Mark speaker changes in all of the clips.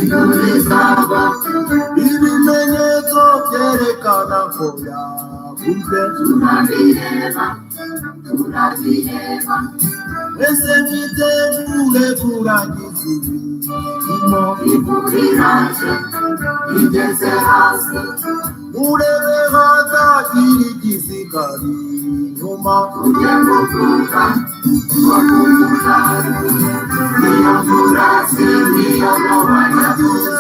Speaker 1: Imvura izagwa. Ibimenyetso byerekana ko yaguze. Turabireba, turabireba. Ese mwitegure kurangiza imirimo. Imvura iraje, igeze hasi. Murebe hatagira igisigara inyuma. Ujye muvuga ngo kumutari. Niyo mvura si niyo Nowa yavuze.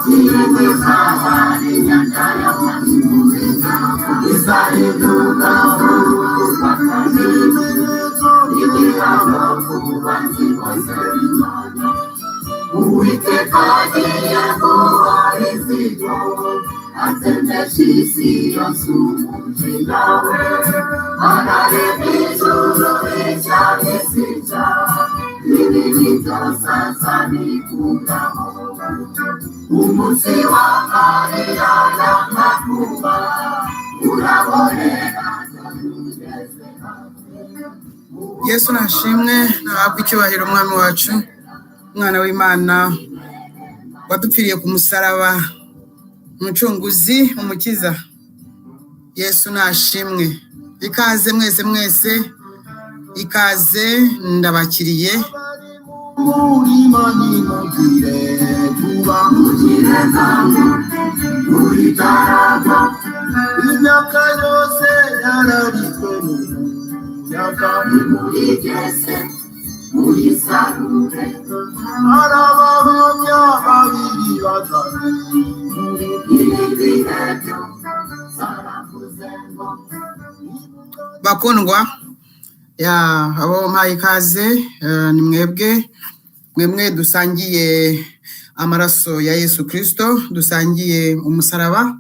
Speaker 1: Irindi izaba inyanja y'amazu izahinduka urupfu rwa kabiri. Igihano ku banzi bose b'Imana. Uwiteka agiye guhora inzigo, atsembesha isi yose umujinya we. Ararema ijuru rishya n'isi nshya, ibibi byose azabikuraho. Umunsi w'amarira n'amakuba urabonera, dore ugeze hafi.
Speaker 2: Yesu nashimwe, nahabwe icyubahiro, umwami wacu, umwana w'Imana wadupfiriye ku musaraba, umucunguzi, umukiza. Yesu nashimwe. Ikaze mwese mwese, ikaze, ndabakiriye.
Speaker 1: Murima nimugire vuba, mugire bwangu, uritaragwa. Imyaka yose yararitswe n'umuyaga. Nimurigese muyisarure. Hari abahamya babiri bazanye. Ibi bihe byo zaravuze ngo
Speaker 2: Bakundwa ya abo mpaye ikaze, ni mwebwe mwemwe dusangiye amaraso ya Yesu Kirisito, dusangiye umusaraba.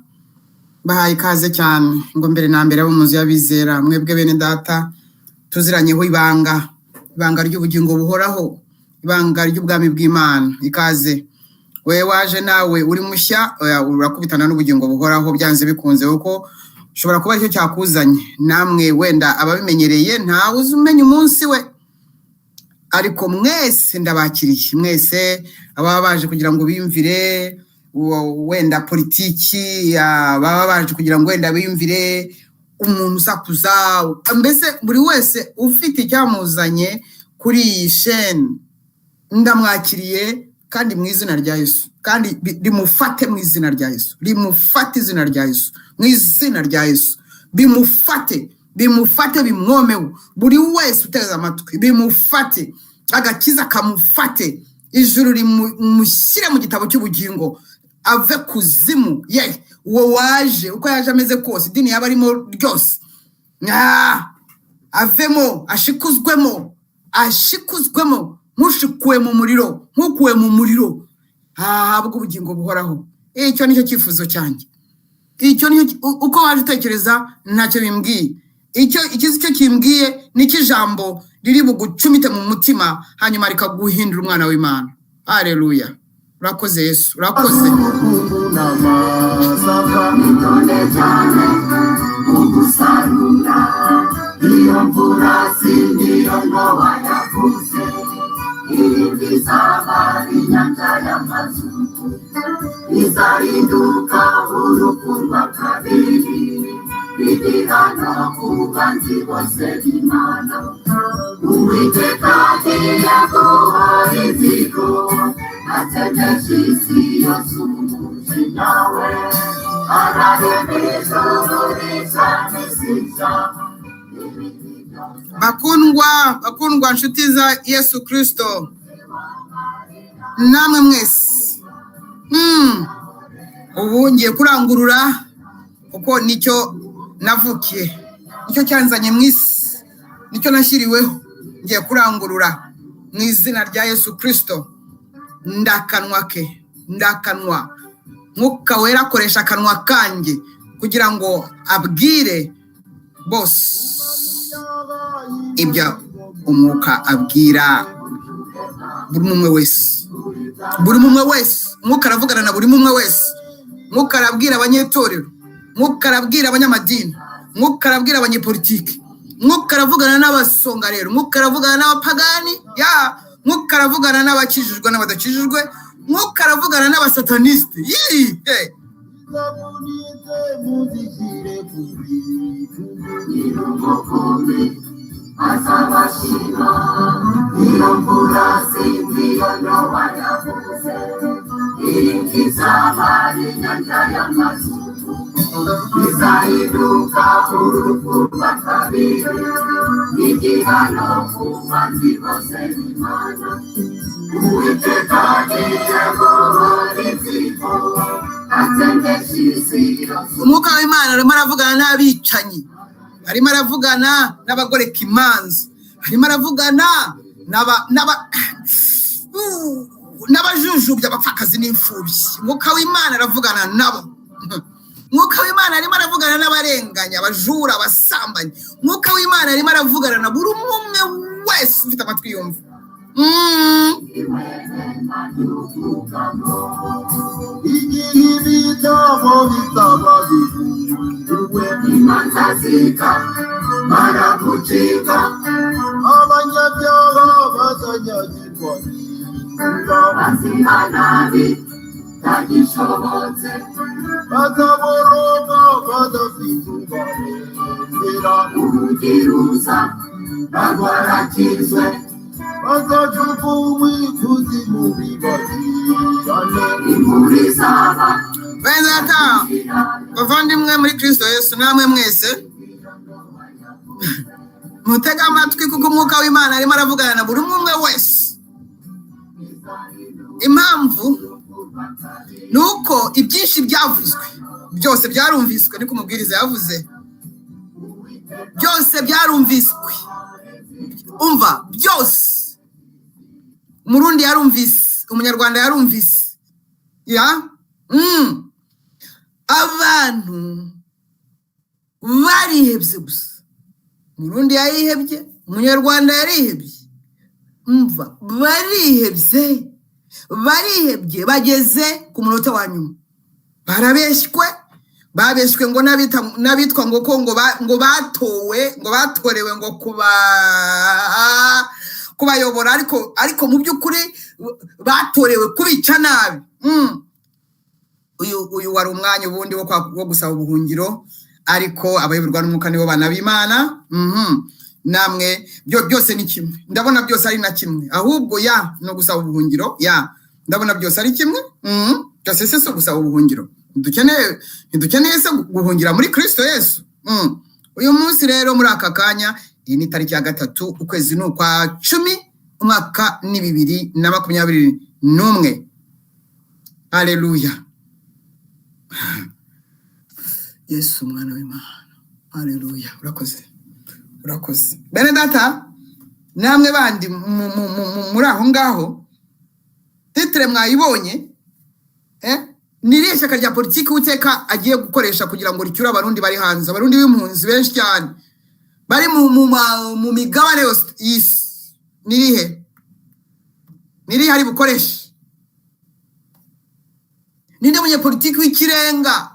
Speaker 2: Bahaye ikaze cyane ngo mbere na mbere abo mu nzu y'abizera, mwebwe bene data tuziranyeho ibanga, ibanga ry'ubugingo buhoraho, ibanga ry'ubwami bw'Imana. Ikaze wewe waje nawe uri mushya, oya, urakubitana n'ubugingo buhoraho byanze bikunze, kuko ushobora kuba aricyo cyakuzanye. Namwe wenda ababimenyereye, ntawe uzi umenya umunsi we, ariko mwese ndabakiriye mwese. Ababa baje kugira ngo biyumvire wenda politiki, baba baje kugira ngo wenda biyumvire umuntu usakuza, mbese buri wese ufite icyamuzanye kuri iyi sheni ndamwakiriye, kandi mu izina rya Yesu, kandi rimufate mu izina rya Yesu, rimufate izina rya Yesu, mu izina rya Yesu bimufate, bimufate, bimwomewe. Buri wese uteze amatwi bimufate, agakiza kamufate, ijuru rimushyire mu gitabo cy'ubugingo, ave kuzimu ye. Uwo waje uko yaje ameze kose, idini yaba arimo ryose, avemo, ashikuzwemo, ashikuzwemo nk'ushikuwe mu muriro, nk'ukuwe mu muriro, ahabwe ubugingo buhoraho. Icyo nicyo cyifuzo cyanjye. Icyo nicyo uko waje utekereza ntacyo bimbwiye. Icyo ikizi cyo kimbwiye nicyo ijambo riri bugucumite mu mutima, hanyuma rikaguhindura umwana w'Imana. Haleluya! Urakoze Yesu, urakoze.
Speaker 1: Urukungu n'amasaka. Itonde cyane mu gusarura. Iyo mvura si niyo Nowa yavuze. Irindi izaba inyanja y'amazuku, izahinduka urupfu rwa kabiri, igihano ku banzi bose b'Imana. Uwiteka agiye guhora inzigo, atsembesha isi yose umujinya we. Ararema ijuru rishya n'isi nshya, ibiti byose.
Speaker 2: Bakundwa, bakundwa, nshuti za Yesu Kirisito, namwe mwese, ubu ngiye kurangurura kuko nicyo navukiye, nicyo cyanzanye mu isi, nicyo nashyiriweho. Ngiye kurangurura mu izina rya Yesu Kirisito. Ndakanwa ke, ndakanwa. Mwuka Wera akoresha akanwa kanjye kugira ngo abwire bose ibyo umwuka abwira buri umwe wese, buri umwe wese. Umwuka aravugana na buri umwe wese. Mwuka arabwira abanyetorero, Mwuka arabwira abanyamadini, Mwuka arabwira abanyepolitiki, Mwuka aravugana n'abasongarero, Mwuka aravugana n'abapagani ya, Mwuka aravugana n'abakijijwe n'abadakijijwe. Mwuka aravugana n'abasatanisite. Yii! Hey!
Speaker 1: Izabonetse muzishyire ku bitugu. Nyir'umukumbi azabashima. Iyo mvura sinzi iyo Nowa yavuze, izaba ari inyanja y'amazuku, izahinduka urupfu rwa kabiri, igihano ku banzi bose b'Imana. Uwiteka agiye guhora inzigo, atsembesha isi yose.
Speaker 2: Umwuka w'Imana arimo aravugana n'abicanyi, arimo aravugana n'abagoreka imanza, arimo aravugana n'abajujubya abapfakazi n'imfubyi. Umwuka w'Imana aravugana nabo. Umwuka w'Imana arimo aravugana n'abarenganya, abajura, abasambanyi. Umwuka w'Imana arimo aravugana na buri umwe umwe wese ufite amatwi yumva.
Speaker 1: Igihe ibitabo bizaba bifunguwe, imanza zikamara gucika, abanyabyaha bazanyagirwa n'imvura, bazihana bitagishobotse, bazaboroga badafite ubarengera, ubugiruza barwarakizwe, bazajugunywa ikuzimu bibagirane, imvura izaba.
Speaker 2: Bene data bavandimwe muri Kristo Yesu, namwe mwese mutege amatwi, kuko umwuka w'Imana arimo aravugana na buri umwe umwe wese. Impamvu ni uko ibyinshi byavuzwe byose byarumviswe, niko umubwiriza yavuze, byose byarumviswe. Umva, byose Umurundi yarumvise, Umunyarwanda yarumvise, ya. Abantu barihebye gusa. Umurundi yarihebye, Umunyarwanda yarihebye. Umva, barihebye, barihebye, bageze ku munota wa nyuma, barabeshywe, babeshywe ngo n'abitwa ngo ko ngo ngo batowe, ngo batorewe ngo kubayobora, ariko mu by'ukuri batorewe kubica nabi. Uyu wari umwanya ubundi wo gusaba ubuhungiro, ariko abayoborwa n'umwuka nibo bana b'Imana. Namwe byose ni kimwe, ndabona byose ari na kimwe, ahubwo ya no gusaba ubuhungiro, ya ndabona byose ari kimwe. Byose se si gusaba ubuhungiro? Ntidukeneye se guhungira muri Kristo Yesu? Uyu munsi rero muri aka kanya, iyi ni tariki ya 3, ukwezi ni ukwa 10, umwaka ni 2021. Haleluya. Yesu umwana w'Imana. Haleluya. Urakoze. Urakoze. Bene data, namwe bandi muri aho ngaho, titre mwayibonye, Ni irihe shyaka rya politiki Uwiteka agiye gukoresha kugira ngo ricyure Abarundi bari hanze, Abarundi b'impunzi benshi cyane bari mu migabane yose y'isi? Ni irihe? Ni irihe ari bukoreshe? Ninde munyepolitiki w'ikirenga,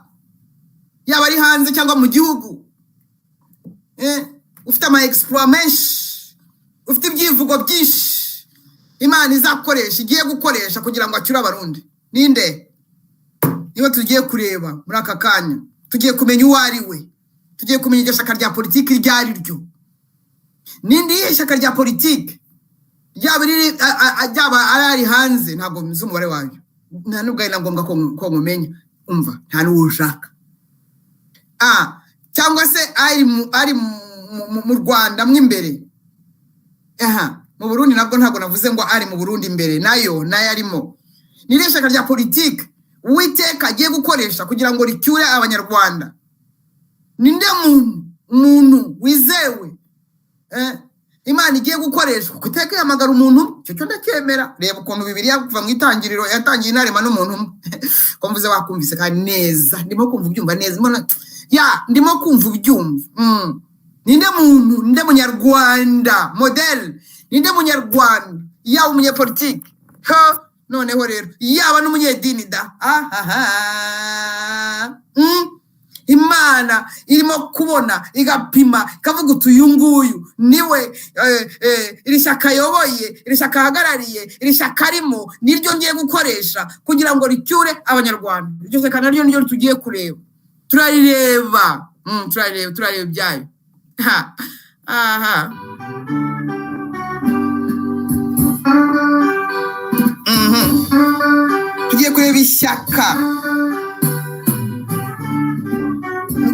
Speaker 2: yaba ari hanze cyangwa mu gihugu, ufite ama exploit menshi, ufite ibyivugo byinshi, Imana izakoresha, igiye gukoresha kugira ngo acyure Abarundi? Ninde? Niba tugiye kureba muri aka kanya, tugiye kumenya uwo ari we, tugiye kumenya iryo shyaka rya politiki iryo ari ryo. Ninde, iyihe shyaka rya politiki, ryaba riri ryaba ari ari hanze? Ntabwo nzi umubare wayo, nta nubwo ari na ngombwa ko nkumenya. Umva, nta n'uwo ushaka. Cyangwa se ari mu Rwanda mo imbere. Aha mu Burundi nabwo ntabwo navuze ngo ari mu Burundi imbere, nayo arimo. Ni irihe shyaka rya politiki Uwiteka agiye gukoresha kugira ngo ricyure Abanyarwanda? Ninde muntu wizewe, Imana igiye gukoresha? Kuko iteka ihamagara umuntu, icyo cyo ndacyemera. Reba ukuntu Bibiliya kuva mu itangiriro yatangiye inarema n'umuntu umwe. Ko mvuze wakumvise kandi neza, ndimo kumva ubyumva neza, mbona ya ndimo kumva ubyumva. Ninde muntu, ninde munyarwanda model, ninde munyarwanda, yaba umunyepolitiki, ha noneho rero yaba n'umunyedini da, ahaha. Imana irimo kubona, igapima, ikavuga uti uyu nguyu niwe, iri shyaka ayoboye, iri shyaka ahagarariye, iri shyaka arimo, niryo ngiye gukoresha kugira ngo ricyure Abanyarwanda. Iryo shyaka naryo niryo tugiye kureba, turarireba. Turareba, turareba ibyayo. Ha, aha. Tugiye kureba ishyaka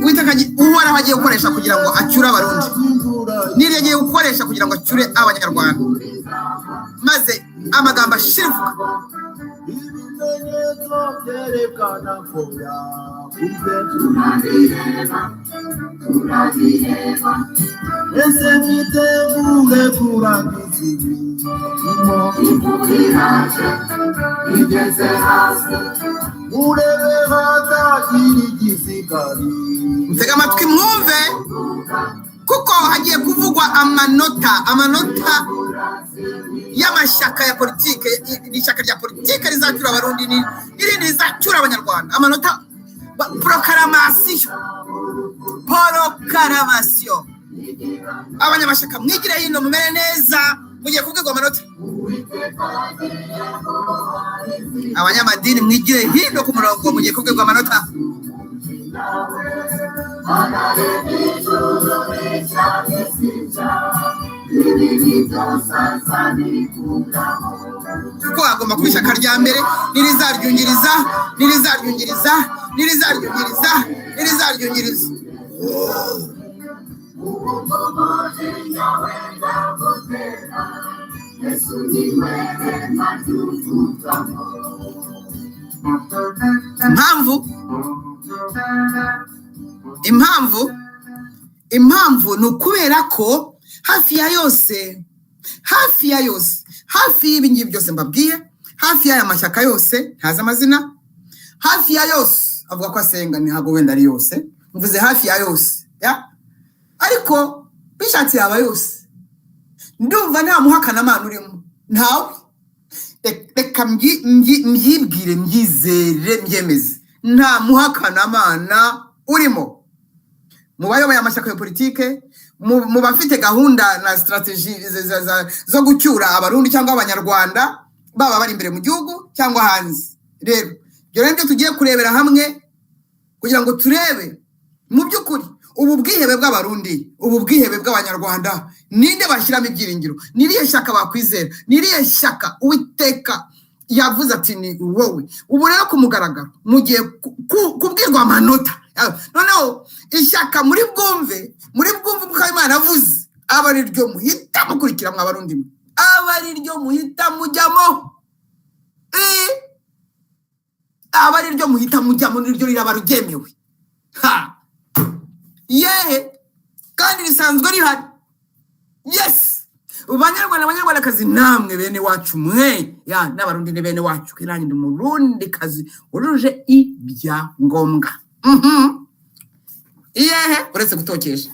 Speaker 2: Uwiteka Uhoraho agiye gukoresha kugira ngo acyure Abarundi, n'iryo agiye gukoresha kugira ngo acyure Abanyarwanda, maze amagambo ashirivuga.
Speaker 1: Ibimenyetso byerekana ko yakuze. Turabireba, turabireba. Ese mwiteguye kurangiza imirimo? Imvura iraje igeze hasi. Murebe hatagira igisigari.
Speaker 2: Mutege amatwi mwumve, kuko hagiye kuvugwa amanota, amanota y'amashyaka ya politike. Iri shyaka rya politike rizacyura Abarundi n'irindi rizacyura Abanyarwanda. Amanota, proclamation, proclamation. Abanyamashyaka mwigire hino, mumere neza, mugiye kubwirwa amanota. Abanyamadini mwigire hino ku murongo, mugiye kubwirwa amanota. Kuko hagomba kuba ishyaka rya mbere n'irizaryungiriza, n'irizaryungiriza, n'irizaryungiriza, n'irizaryungiriza. Impamvu, impamvu, impamvu ni ukubera ko hafi ya yose, hafi ya yose, hafi y'ibi ngibi byose mbabwiye, hafi y'aya mashyaka yose ntazi amazina, hafi ya yose avuga ko asenga, ntabwo wenda ari yose, mvuze hafi ya yose ya, ariko bishatse yaba yose. Ndumva nta muhakanamana urimo, ntawe. Reka mbyibwire, mbyizere, mbyemeze, nta muhakanamana urimo mu bayoboye amashyaka ya politike, mu bafite gahunda na strategy zo gucyura Abarundi cyangwa Abanyarwanda, baba bari imbere mu gihugu cyangwa hanze. Rero ibyo rero nibyo tugiye kurebera hamwe kugira ngo turebe mu by'ukuri ubu bwihebe bw'Abarundi, ubu bwihebe bw'Abanyarwanda, ninde bashyiramo ibyiringiro, ni irihe shyaka bakwizera, ni irihe shyaka Uwiteka yavuze ati ni wowe. Ubu rero ku mugaragaro mugiye kubwirwa amanota. Noneho ishyaka muri bwumve, muri bwumve uko Imana avuze, aba ari ryo muhita mukurikira mwa Barundi mwe, aba ari ryo muhita mujyamo. Aba ari ryo muhita mujyamo, niryo riraba ryemewe. Ha! Yehe, kandi risanzwe rihari. Yes, Banyarwanda, Banyarwandakazi, namwe bene wacu mwe, ya n'Abarundi ni bene wacu, kandi nanjye ndi Umurundi kazi wujuje ibyangombwa. Iyehe, uretse gutokesha.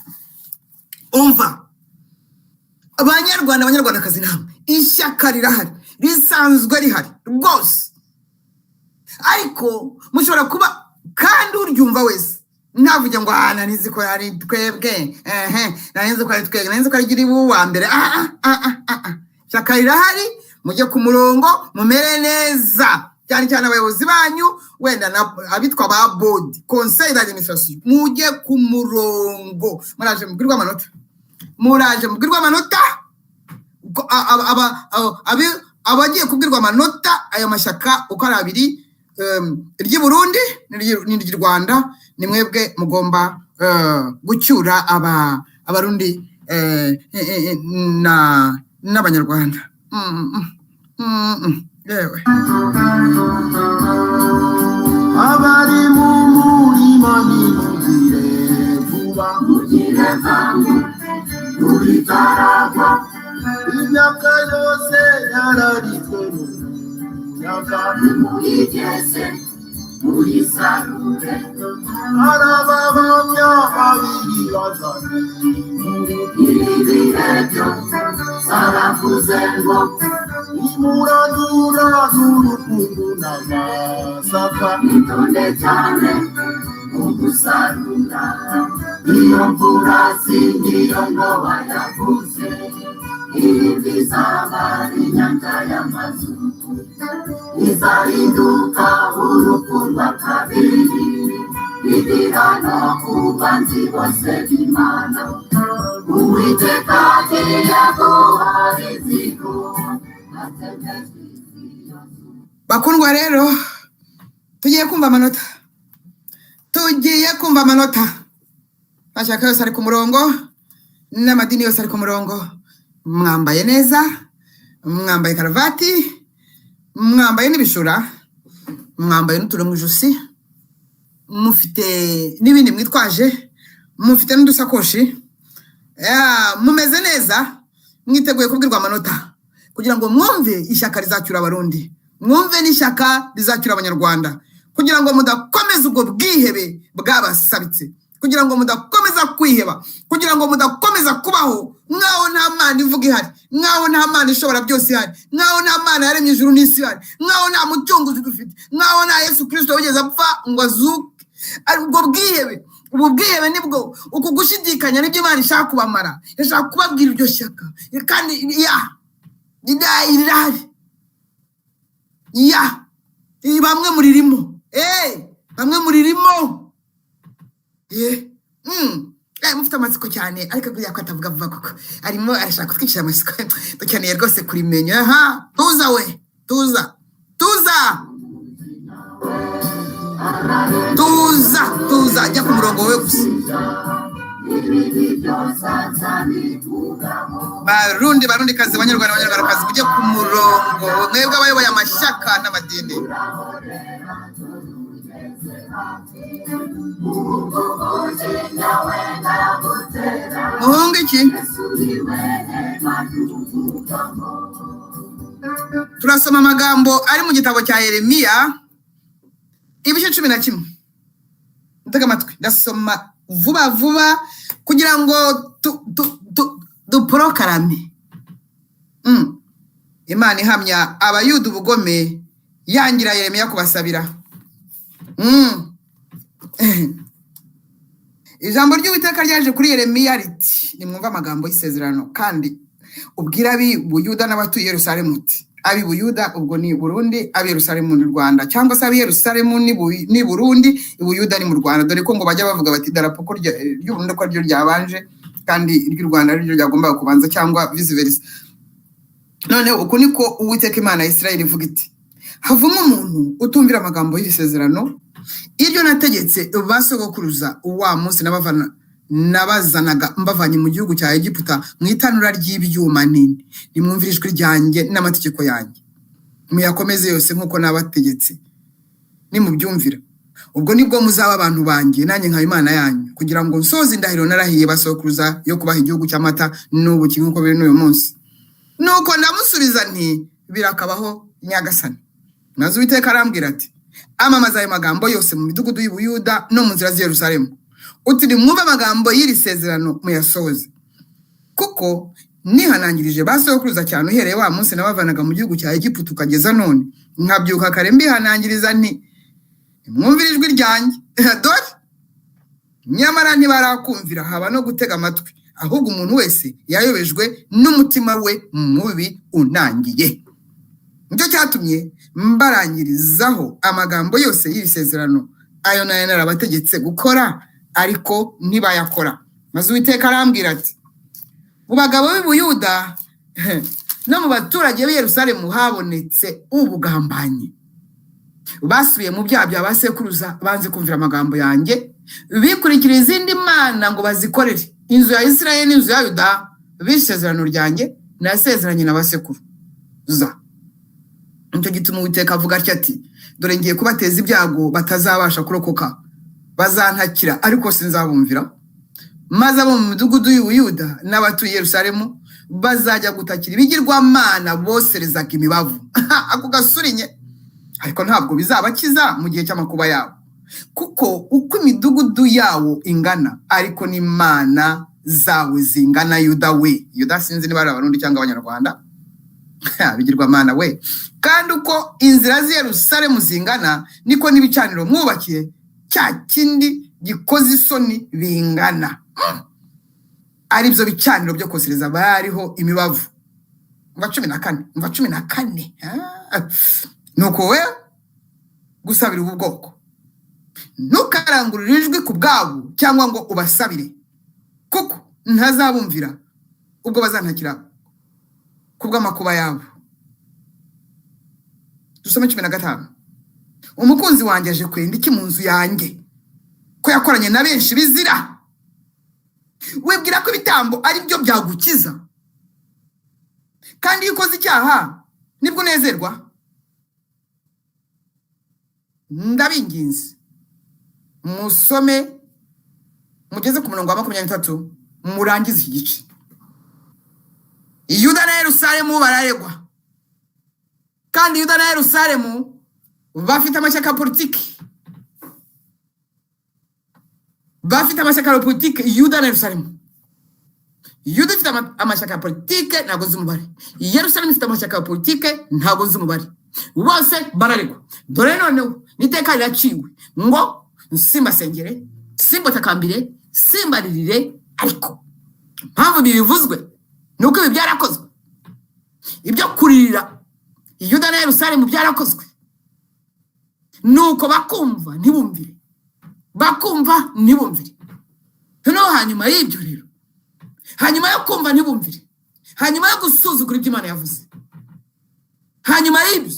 Speaker 2: Umva Abanyarwanda, Abanyarwandakazi, namwe ishyaka rirahari, risanzwe rihari rwose, ariko mushobora kuba kandi uryumva wese ntavuge ngo ah, nari nzi ko ari twebwe, ehe, nari nzi ko ari twebwe, nari nzi ko ari iri uwa mbere. Ah, ah, ah, ah, ah, ah. Ishyaka rirahari, mujye ku murongo, mumere neza, cyane cyane abayobozi banyu, wenda na abitwa ba board, conseil d'administration, mujye ku murongo. Muraje mubwirwe amanota, muraje mubwirwe amanota. Abagiye kubwirwa amanota, ayo mashyaka uko ari abiri, iry'i Burundi n'iry'i Rwanda, ni mwebwe mugomba gucyura Abarundi n'Abanyarwanda. Yewe.
Speaker 1: Abari mu murima nimugire vuba, mugire bwangu, muritaragwa. Imyaka yose yararitswe n'umuyaga, nimuyigeze muyisarure. Harabahamya babiri bazanye ibi bihe byo baravuze ngo nimurandura n'urukungu n'amasaka, mwitonde cyane Kugusarura iyo mvura si niyo Nowa yavuze, iyi izaba ari inyanja y'amazuku, izahinduka urupfu rwa kabiri, igihano ku banzi bose b'Imana. Uwiteka agiye guhora inzigo atemejwe isi yose.
Speaker 2: Bakundwa rero, tugiye kumva amanota, tugiye kumva amanota. Amashyaka yose ari ku murongo n'amadini yose ari ku murongo. Mwambaye neza, mwambaye karuvati, mwambaye n'ibishura, mwambaye n'utuntu mu ijosi, mufite n'ibindi mwitwaje, mufite n'udusakoshi. Ya, mumeze neza, mwiteguye kubwirwa amanota kugira ngo mwumve ishyaka rizacyura Abarundi, mwumve n'ishyaka rizacyura Abanyarwanda, kugira ngo mudakomeza ubwo bwihebe bwabasabitse, kugira ngo mudakomeza kwiheba, kugira ngo mudakomeza kubaho mwaho nta Mana ivuga ihari, mwaho nta Mana ishobora byose ihari, mwaho nta Mana yaremye ijuru n'isi ihari, mwaho nta mucunguzi dufite, mwaho nta Yesu Kirisito wigeze apfa ngo azuke. Ari ubwo bwihebe, ubu bwihebe nibwo uku gushidikanya nibyo Imana ishaka kubamara. Ishaka kubabwira iryo shyaka, kandi ya rirahari, ya bamwe muririmo, bamwe muririmo. Mufite amatsiko cyane, ariko buriya ko atavuga vuba koko arimo arashaka kutwicira amatsiko. Dukeneye rwose kurimenya. Aha, tuza we, tuza, tuza, tuza, tuza, jya ku murongo wowe gusa.
Speaker 1: Ibibi byose azabikuraho.
Speaker 2: Barundi, Barundi kazi, Banyarwanda, Banyarwandakazi, mujye ku murongo, mwebwe abayoboye amashyaka n'amadini.
Speaker 1: Umujinya wenda gutera.
Speaker 2: Muhunga iki?
Speaker 1: Yesu niwe hema y'ubwugamo.
Speaker 2: Turasoma amagambo ari mu gitabo cya Yeremiya, ibice 11. Ntega amatwi, ndasoma vuba vuba kugira ngo duporokarame. Imana ihamya Abayuda ubugome, yangira Yeremiya kubasabira. Ijambo ry'Uwiteka ryaje kuri Yeremiya riti: "Nimwumve amagambo y'isezerano, kandi ubwira ab'i Buyuda n'abatuye Yerusalemu uti." Ab'i Buyuda ubwo ni Burundi, ab'i Yerusalemu ni Rwanda, cyangwa se ab'i Yerusalemu ni Burundi, i Buyuda ni mu Rwanda, dore ko ngo bajya bavuga bati idarapo ko ry'Uburundi ko ariryo ryabanje kandi iry'u Rwanda ariryo ryagombaga kubanza, cyangwa vice versa. Noneho uku niko Uwiteka Imana ya Isirayeli ivuga iti: "Havamo umuntu utumvira amagambo y'iri sezerano, iryo nategetse ba sogokuruza wa munsi nabazanaga mbavanye mu gihugu cya Egiputa mu itanura ry'ibyuma nini. Nimwumvire ijwi ryanjye n'amategeko yanjye, muyakomeze yose nk'uko nabategetse. Nimubyumvira, ubwo nibwo muzaba abantu banjye, nanjye nkaba Imana yanyu, kugira ngo nsoze indahiro narahiye ba sokuruza yo kubaha igihugu cy'amata n'ubuki, nk'uko biri n'uyu munsi." Nuko ndamusubiza nti: "Birakabaho, Nyagasani." Maze Uwiteka arambwira ati: "Amamaza ayo magambo yose mu midugudu y'Ubuyuda no mu nzira z'i Yerusalemu, uti: 'Nimwumve amagambo y'iri sezerano, muyasohoze, kuko nihanangirije ba sokuruza cyane uhereye wa munsi nabavanaga mu gihugu cya Egiputa ukageza none, nkabyuka kare mbihanangiriza nti: 'Nimwumvire ijwi ryanjye.' Dore nyamara ntibarakumvira, haba no gutega amatwi, ahubwo umuntu wese yayobejwe n'umutima we mubi unangiye. Nicyo cyatumye mbarangirizaho amagambo yose y'iri sezerano, ayo nayo narabategetse gukora, ariko ntibayakora." Maze Uwiteka arambwira ati: "Mu bagabo b'i Buyuda no mu baturage b'i Yerusalemu habonetse ubugambanyi. Basubiye mu byaha bya ba sekuruza, banze kumvira amagambo yanjye, bikurikira izindi mana ngo bazikorere. Inzu ya Isirayeli n'inzu ya Yuda bishe isezerano ryanjye nasezeranye na ba sekuruza. Nicyo gituma Uwiteka avuga atya ati: 'Dore ngiye kubateza ibyago batazabasha kurokoka. Bazantakira, ariko sinzabumvira. Maze abo mu midugudu y'Ubuyuda n'abatuye i Yerusalemu bazajya gutakira ibigirwamana boserezaga imibavu.'" Ako gasurinye, ariko ntabwo bizabakiza mu gihe cy'amakuba yabo, kuko uko imidugudu yawo ingana ariko n'imana zawe zingana. Yuda we, Yuda sinzi niba ari Abarundi cyangwa Abanyarwanda, bigirwamana we, kandi uko inzira z'i Yerusalemu zingana niko n'ibicaniro mwubakiye Cya kindi gikoze isoni bingana, ari byo bicaniro byo kosereza bariho imibavu. Umva 14, umva 14. Ah. Nuko we gusabira ubu bwoko, ntukarangurure ijwi ku bwabo cyangwa ngo ubasabire, kuko ntazabumvira ubwo bazantakira ku bw'amakuba yabo. Dusome 15. Umukunzi wanjye aje kwenda iki mu nzu yanjye, ko yakoranye na benshi bizira? Wibwira ko ibitambo ari byo byagukiza? Kandi iyo ukoze icyaha nibwo unezerwa? Ndabinginze, musome mugeze ku murongo wa 23, murangize iki gice. Yuda na Yerusalemu bararegwa, kandi Yuda na Yerusalemu bafite amashyaka ya politiki, bafite amashyaka ya politiki. Yuda na Yerusalemu, Yuda ifite amashyaka ya politike, ntabwo nzi umubare. Yerusalemu ifite amashyaka ya politike, ntabwo nzi umubare. Bose bararegwa. Dore noneho n'iteka riraciwe ngo simbasengere, simbatakambire, simbaririre. Ariko impamvu ibi bivuzwe ni uko ibi byarakozwe. Ibyo kuririra Yuda na Yerusalemu byarakozwe, nuko bakumva ntibumvire, bakumva ntibumvire. Noneho hanyuma y'ibyo rero, hanyuma yo kumva ntibumvire, hanyuma yo gusuzugura ibyo Imana yavuze, hanyuma y'ibyo,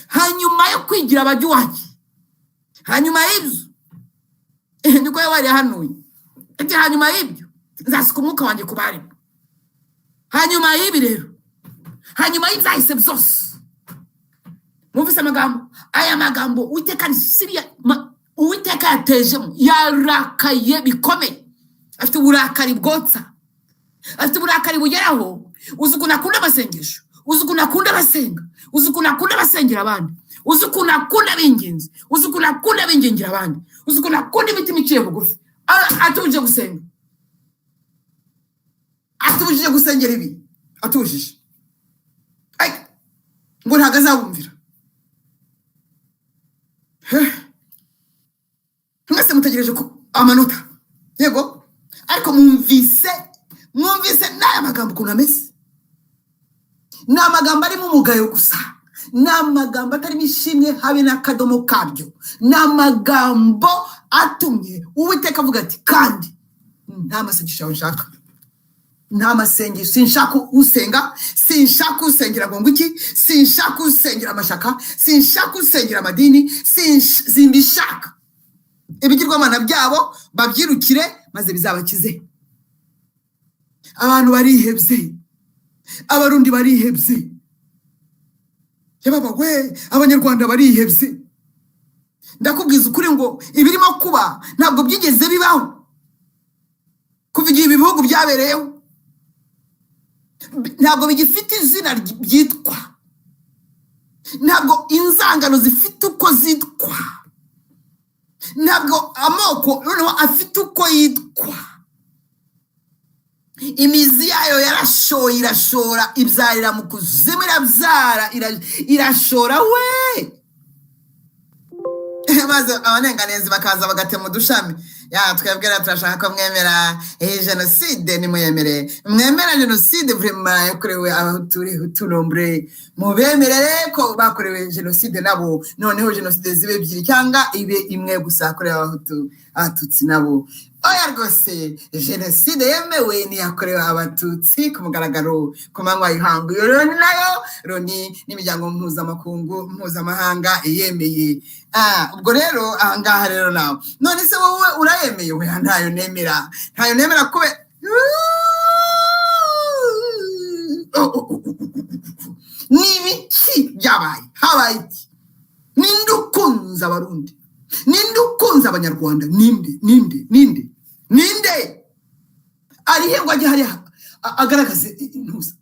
Speaker 2: hanyuma yo kwigira abajya, hanyuma y'ibyo, niko yari yahanuye ati: "Hanyuma y'ibyo nzasuka umwuka wanjye ku barimo." Hanyuma y'ibi rero, hanyuma y'ibyahise byose, mwumvise amagambo, aya magambo Uwiteka ni siriya. Uwiteka yatejemo, yarakaye bikomeye, afite uburakari bwotsa, afite uburakari bugeraho. Uzi ukuntu akunda amasengesho, uzi ukuntu akunda abasenga, uzi ukuntu akunda abasengera abandi, uzi ukuntu akunda ab'ingenzi, uzi ukuntu akunda abingingira abandi, uzi ukuntu akunda imitima iciye bugufi. Atubujije gusenga, atubujije gusengera ibi, atubujije. Ay, ngo ntabwo azabumvira. Heh. Mwese mutegereje ko amanota, yego, ariko mwumvise n'aya magambo ukuntu ameze. Ni amagambo arimo umugayo gusa, ni amagambo atarimo ishimwe habe n'akadomo kabyo, ni amagambo atumye Uwiteka avuga ati: "Kandi nta masengesho yawe nshaka, nta masengesho. Sinshaka usenga, sinshaka usengera ngo iki, sinshaka usengera amashyaka, sinshaka usengera amadini, simbishaka. Ibigirwamana byabo babyirukire maze bizabakize." Abantu barihebye, Abarundi barihebye, yababa we, Abanyarwanda barihebye. Ndakubwiza ukuri ngo ibirimo kuba ntabwo byigeze bibaho kuva igihe ibi bihugu byabereyeho. Ntabwo bigifite izina byitwa, ntabwo inzangano zifite uko zitwa, ntabwo amoko noneho afite uko yitwa. Imizi yayo yarashoye, irashora, ibyarira mu kuzimu, irabyara, irashora we, maze abanenganenzi bakaza bagatema udushami. Ya twebwe rero turashaka ko mwemera iyi jenoside. Nimuyemere, mwemera jenoside vraiment yakorewe Abahutu, Hutu nombre, mubemerere ko bakorewe jenoside nabo. Noneho jenoside zibe ebyiri cyangwa ibe imwe gusa yakorewe Abahutu, Abatutsi nabo oya. Rwose jenoside yemewe ni yakorewe Abatutsi ku mugaragaro ku manywa y'ihangu. Iyo rero ni nayo Loni n'imiryango mpuzamakungu, mpuzamahanga yemeye. Ah, ubwo rero ahangaha rero nawe, none se wowe urayemeye? We ntayo nemera, ntayo nemera kube. Ni ibiki byabaye? Habaye iki? Ninde ukunze Abarundi? Ninde ukunze Abanyarwanda? Ninde, ninde, ninde, ninde arihe ngo ajye hariya agaragaze intuza,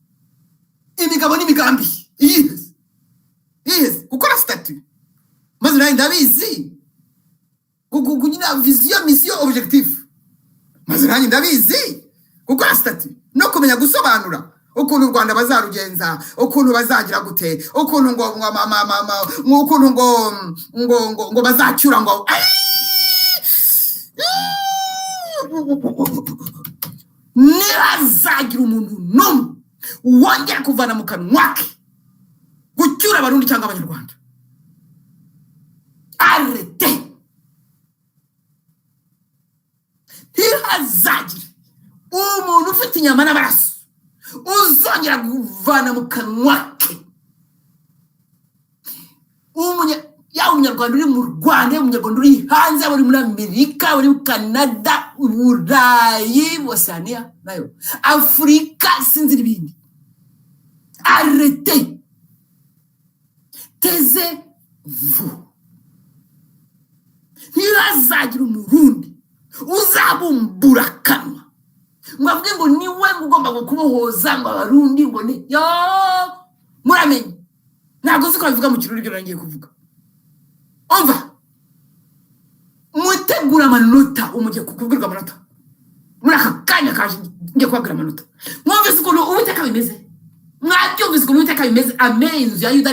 Speaker 2: imigabo n'imigambi yiheze, yiheze gukora statut? Maze nawe ndabizi, kugira vision, mission, objectif. Maze nanjye ndabizi, gukora statut no kumenya gusobanura ukuntu u Rwanda bazarugenza, ukuntu bazagira gute, ukuntu ngo ngo ma- ma- ma- ma- ngo ukuntu ngo ngo ngo ngo bazacyura ngo. Ai! Ntihazagira umuntu n'umwe wongera kuvana mu kanwa ke gucyura Abarundi cyangwa Abanyarwanda. Arrêtez! Ntihazagire umuntu ufite inyama n'amaraso uzongera kuvana mu kanwa ke, yaba Umunyarwanda uri mu Rwanda, yaba Umunyarwanda uri hanze, yaba uri muri Amerika, uri muri Canada, Burayi, Osiyaniya nayo, Afurika, sinzi n'ibindi. Arrêtez, taisez-vous! Ntihazagira Umurundi uzabumbura akanwa ngo avuge ngo niwe ngo ugomba ngo kubohoza ngo Abarundi, ngo ni yo. Muramenye, ntabwo uzi ko babivuga mu Kirundi ibyo ngiye kuvuga. Umva, mutegura amanota, umugiye kubwirwa amanota muri aka kanya kaje. Ngiye kubabwira amanota. Mwumvise ukuntu Uwiteka bimeze? Mwabyumvise ukuntu Uwiteka bimeze? Ame inzu ya Yuda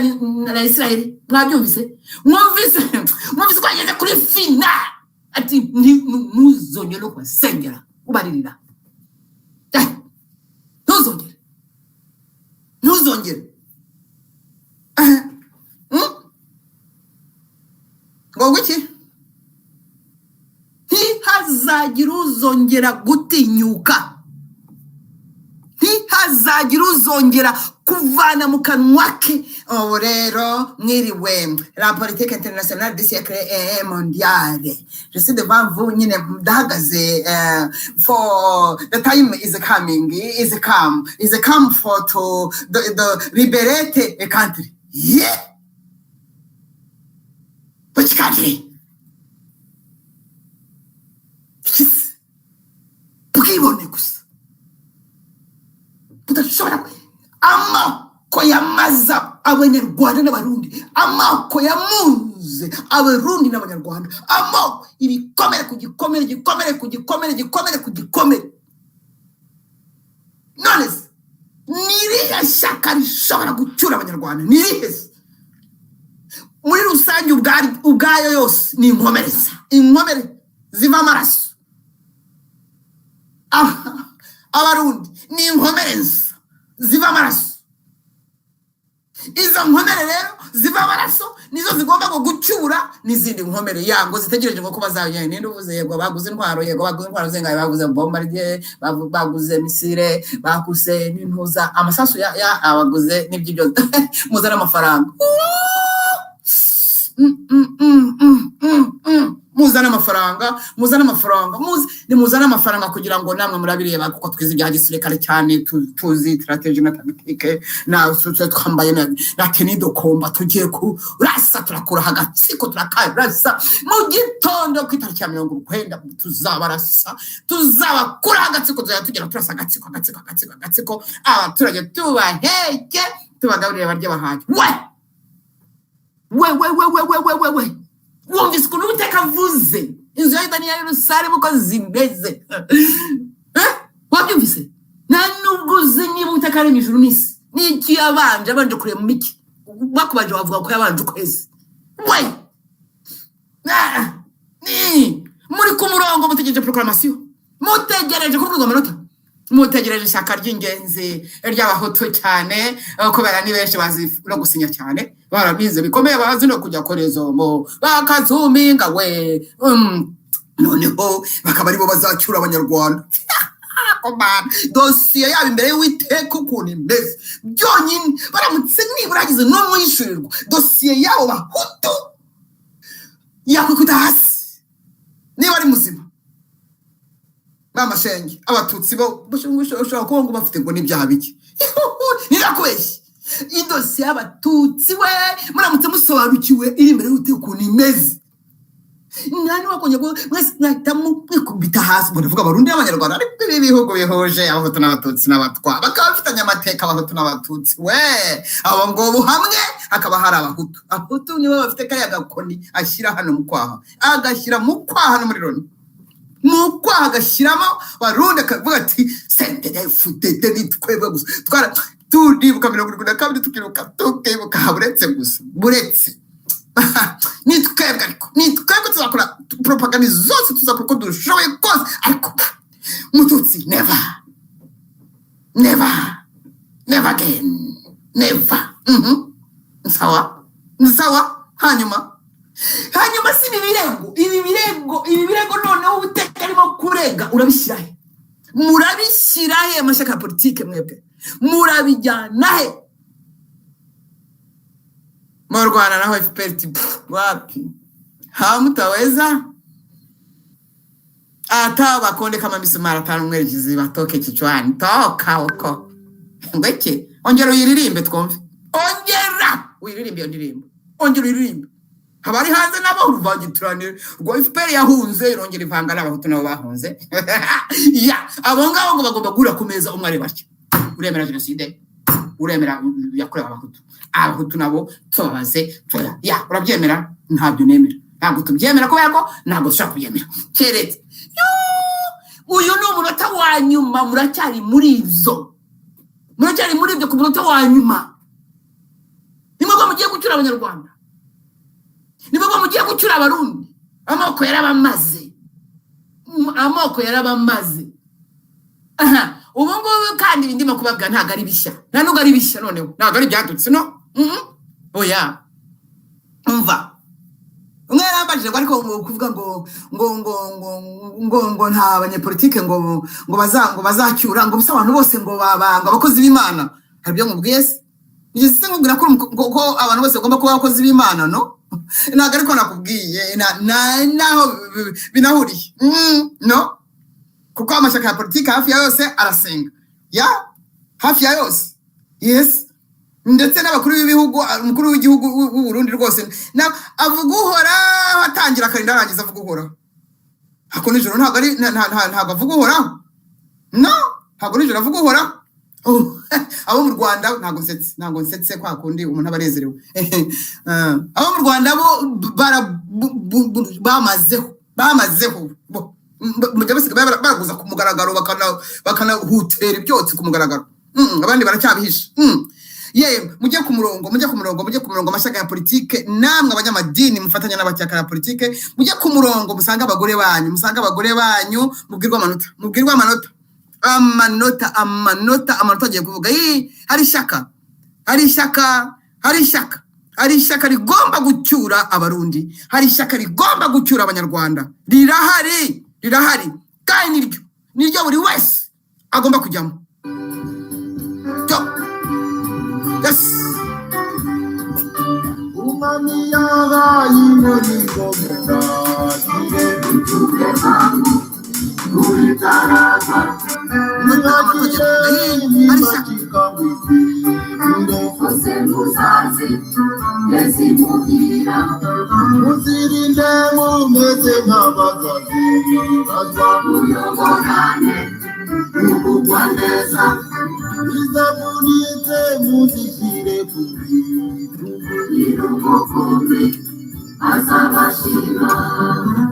Speaker 2: na Isirayeli, mwabyumvise? Mwumvise ko yageze kuri finale, ati: "Ntuzongere no kubasengera ubaririra. Ntuzongere, ntuzongere." Ngo iki? Ntihazagire uzongera gutinyuka, ntihazagira uzongera kuvana mu kanwa ke. Ubu rero mwiriwe, la politique internationale du siècle et mondiale, je suis devant vous, nyine ndahagaze, for the time is coming, is come, is come for to the liberate a country. Yeah, which country? Yes. Bwibone gusa budashobora. Amoko yamaza Abanyarwanda n'Abarundi, amoko yamunze Abarundi n'Abanyarwanda, amoko, ibikomere ku gikomere, igikomere ku gikomere, igikomere ku gikomere. None se ni irihe shyaka rishobora gucyura Abanyarwanda? Ni irihe se? Muri rusange ubwayo yose ni inkomereza, inkomere ziva amaraso. Abarundi ni inkomereza ziva amaraso. Izo nkomere rero ziva amaraso nizo zigomba ngo gucyura n'izindi nkomere yango zitegereje ngo ko bazajya. Ninde uvuze? Yego, baguze intwaro, yego, baguze intwaro zingahe? Baguze bombardier, baguze missile, baguze n'intuza, amasasu ya abaguze n'ibyo byose. Muzane amafaranga. Muzane amafaranga, muzane amafaranga, nimuzane amafaranga kugira ngo namwe murabireba, kuko twize ibya gisirikare cyane, tuzi stratégie na tactique, na twambaye na tenue de combat, tugiye kurasa, turakuraha agatsiko, turakarasa mu gitondo ku itariki ya 90. Tuzabarasa, tuzabakuraho agatsiko, tuzajya tugera turasa agatsiko, agatsiko, agatsiko, agatsiko, abaturage tubaheke, tubagaburire, barye bahaye. We we we we we we we we we, wumvise ukuntu Uwiteka avuze inzu ya Yuda n'iya Yerusalemu uko zimeze? Eh? Wabyumvise? Nta nubwo uzi niba Uwiteka aremye ijuru n'isi n'icyo yabanje, abanje kureba mu miki. Bakubanje wavuga ko yabanje ukwezi. We, ah, muri ku murongo, mutegereje proclamation, mutegereje kubwirwa amanota, mutegereje ishyaka ry'ingenzi ry'Abahutu cyane, kubera ni benshi bazi no gusinya cyane, barabize bikomeye, bazi no kujya korezomo bakazuminga we. Noneho bakaba aribo bazacyura Abanyarwanda. Komana, dosiye yabo imbere y'Uwiteka ukuntu imeze byonyine, baramutse nibura hagize n'umwishyurirwa dosiye yabo Bahutu, yakwikubita hasi niba ari muzima. Bamashenge Abatutsi bo ushobora kuba ngo bafite ngo n'ibyaha bike. Nirakubeshye, idosiye y'Abatutsi we, muramutse musobanukiwe iri imbere y'Uwiteka ukuntu imeze, nta n'uwakongera mwese mwahita mwikubita hasi. Ngo ndavuga Abarundi n'Abanyarwanda, ariko ibi bihugu bihuje Abahutu n'Abatutsi n'Abatwa, bakaba bafitanye amateka, Abahutu n'Abatutsi we, abo ngo hamwe hakaba hari Abahutu. Abahutu nibo bafite kariya gakoni ashyira hano mu kwaha, agashyira mu kwaha no muri Loni mu kwaha, agashyiramo Barundi, akavuga ati: "CNDD-FDD ni twebwe gusa." Twara turibuka 72, tukibuka, tukibuka, buretse gusa, buretse ni twebwe, ariko ni twebwe tuzakora propaganda zose, tuzakora uko dushoboye kose, ariko Mututsi, never, never, never again, never. Sawa sawa. Hanyuma si ibi birego, ibi birego, ibi birego noneho Uwiteka arimo kurega, urabishyira he? Murabishyira he, amashyaka ya politike mwebwe? Murabijyana he? Mu Rwanda naho FPR iti: "Pff, wapi, hamutaweza hata bakonde kama misumari atanu mwerekezi batoke kichwani, toka huko." Ngweke, ongera uyiririmbe twumve, ongera uyiririmbe iyo ndirimbo, ongera uyiririmbe. Abari hanze nabo uruvangitirane rwa FPR yahunze irongera ivanga n'Abahutu nabo bahunze ya abo ngabo, ngo bagomba guhura ku meza, umwe ari batya: "Uremera jenoside? Uremera yakorewe Abahutu?" Abahutu nabo tubabaze ya: "Urabyemera?" "Ntabyo nemera, ntabwo tubyemera, kubera ko ntabwo dushobora kubyemera keretse." Yoo! Uyu ni umunota wa nyuma. Muracyari muri ibyo, muracyari muri ibyo. Ku munota wa nyuma nimwe mugiye gucyura Abanyarwanda, nimwe mugiye gucyura Abarundi. Amoko yarabamaze. Amoko yarabamaze. Aha ubu ngubu kandi ibi ndimo kubabwira ntabwo ari bishya, nta nubwo ari bishya noneho, ntabwo ari ibyadutse, no. Oya, umva, umwe yarambajije ngo ariko ngo kuvuga ngo nta banyepolitike ngo bazacyura, ngo bisa abantu bose ngo baba ngo abakozi b'Imana. Hari ibyo nkubwiye se? Nigeze se nkubwira ko ko abantu bose bagomba kuba abakozi b'Imana? No, ntabwo ariko nakubwiye naho binahuriye. No, kuko amashyaka ya politiki hafi ya yose arasenga, ya hafi ya yose, yes. Ndetse n'abakuru b'ibihugu, umukuru w'igihugu w'u Burundi rwose avuga Uhoraho, atangira akarinda arangiza avuga Uhoraho. Ako nijoro ntabwo ari ntabwo avuga Uhoraho, no, ntabwo nijoro avuga Uhoraho. Oh, abo mu Rwanda, ntabwo nsetse, ntabwo nsetse, kwa kundi umuntu aba anezerewe. Abo mu Rwanda bo bamazeho, bamazeho bo. Mujya basigaye baraguza ku mugaragaro, bakanahutera ibyotsi ku mugaragaro. Abandi baracyabihisha. Ye, mujye ku murongo, mujye ku murongo, mujye ku murongo, amashyaka ya politike, namwe abanyamadini mufatanya n'amashyaka ya politike, mujye ku murongo, musange abagore banyu, musange abagore banyu, mubwirwe amanota, mubwirwe amanota, amanota, amanota, amanota agiye kuvuga. Ii, hari ishyaka, hari ishyaka, hari ishyaka, hari ishyaka rigomba gucyura Abarundi, hari ishyaka rigomba gucyura Abanyarwanda. Rirahari, rirahari, kandi niryo buri wese agomba kujyamo. Cyo, yes.
Speaker 1: Umwami yabaye inkoni ngo mutagire
Speaker 2: Amanota agiye kuvuga. Ii, hari ishyaka.
Speaker 1: Nibacika ngo ikwire muzirinde mumeze nk'abagazi bazwa izavunitse muzishyire ku bitugu.
Speaker 3: Azabashima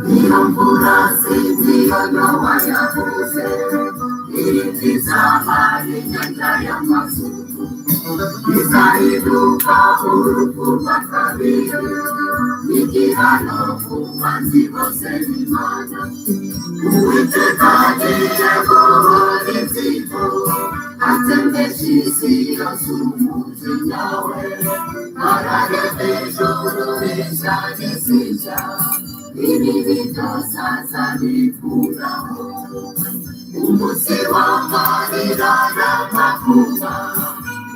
Speaker 3: iyo mvura sinzi iyo Nowa yavuze izaba inyanja y'amasuku izahinduka urupfu rwa kabiri n'igihano ku banzi bose b'Imana. Uwiteka agiye guhora inzigo, atsembesha isi yose umujinya we, ararema ijuru rishya n'isi nshya, ibibi byose azabikuraho. Umunsi w'amarira n'amakuba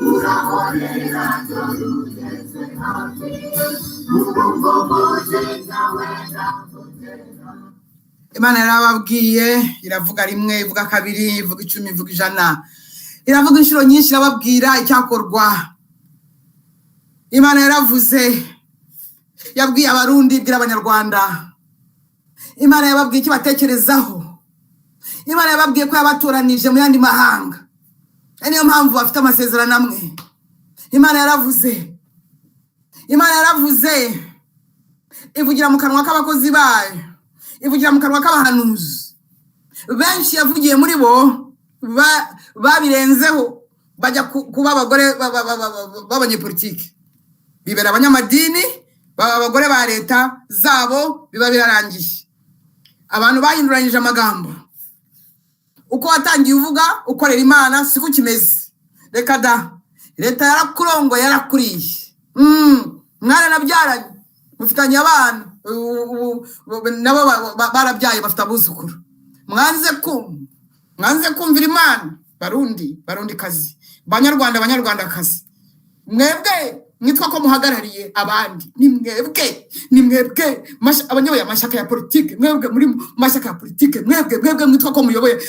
Speaker 3: urahorera, dore ugeze hafi, ubu ngo umujinya wenda kugera.
Speaker 2: Imana yarababwiye, iravuga rimwe, ivuga kabiri, ivuga 10, ivuga 100, iravuga inshuro nyinshi, irababwira icyakorwa. Imana yaravuze, yabwiye Abarundi, ibwira Abanyarwanda. Imana yababwiye icyo batekerezaho. Imana yababwiye ko yabatoranije mu yandi mahanga. Ari niyo mpamvu bafite amasezerano amwe. Imana yaravuze, Imana yaravuze, ivugira mu kanwa k'abakozi bayo, ivugira mu kanwa k'abahanuzi benshi. Yavugiye muri bo, babirenzeho, bajya kuba abagore b'abanyepolitike, bibera abanyamadini, baba abagore ba leta zabo, biba birarangiye. Abantu bahinduranyije amagambo. Uko watangiye uvuga ukorera Imana siko kimeze. Reka da, leta yarakurongoye, yarakuriye. Mwaranabyaranye, mufitanye abana, nabo barabyaye, bafite abuzukuru. Mwanze kumva, mwanze kumvira Imana. Barundi, Barundi kazi, Banyarwanda, Banyarwandakazi, mwebwe mwitwa ko muhagarariye abandi, ni mwebwe, ni mwebwe abanyoboye amashyaka ya politike, mwebwe muri mu mashyaka ya politike, mwebwe mwitwa ko muyoboye,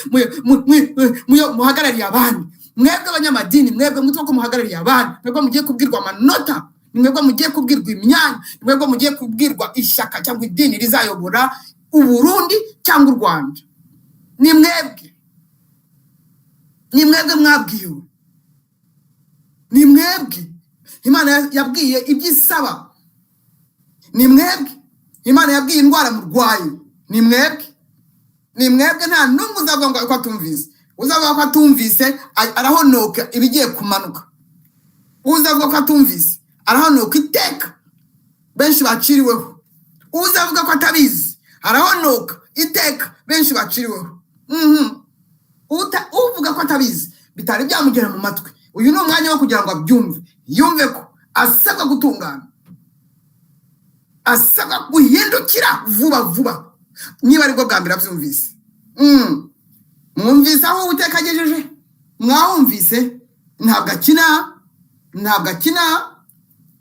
Speaker 2: muhagarariye abandi, mwebwe abanyamadini, mwebwe mwitwa ko muhagarariye abandi, mwebwe mugiye kubwirwa amanota, ni mwebwe mugiye kubwirwa imyanya, ni mwebwe mugiye kubwirwa ishyaka cyangwa idini rizayobora Uburundi cyangwa u Rwanda. Ni mwebwe, ni mwebwe mwabwiwe, ni mwebwe Imana yabwiye ibyo isaba, ni mwebwe Imana yabwiye indwara murwaye, ni mwebwe, ni mwebwe. Nta n'umwe uzavuga ngo ko atumvise. Uzavuga ko atumvise arahonoka ibigiye kumanuka. Uzavuga ko atumvise arahonoka iteka benshi baciriweho. Uzavuga ko atabizi arahonoka iteka benshi baciriweho. Uvuga ko atabizi, bitari byamugera mu matwi, uyu ni umwanya wo kugira ngo abyumve, yumve ko asabwa gutungana, asabwa guhindukira vuba vuba, niba aribwo bwa mbere abyumvise. Mwumvise aho Uwiteka agejeje? Mwawumvise? Ntabwo akina, ntabwo akina,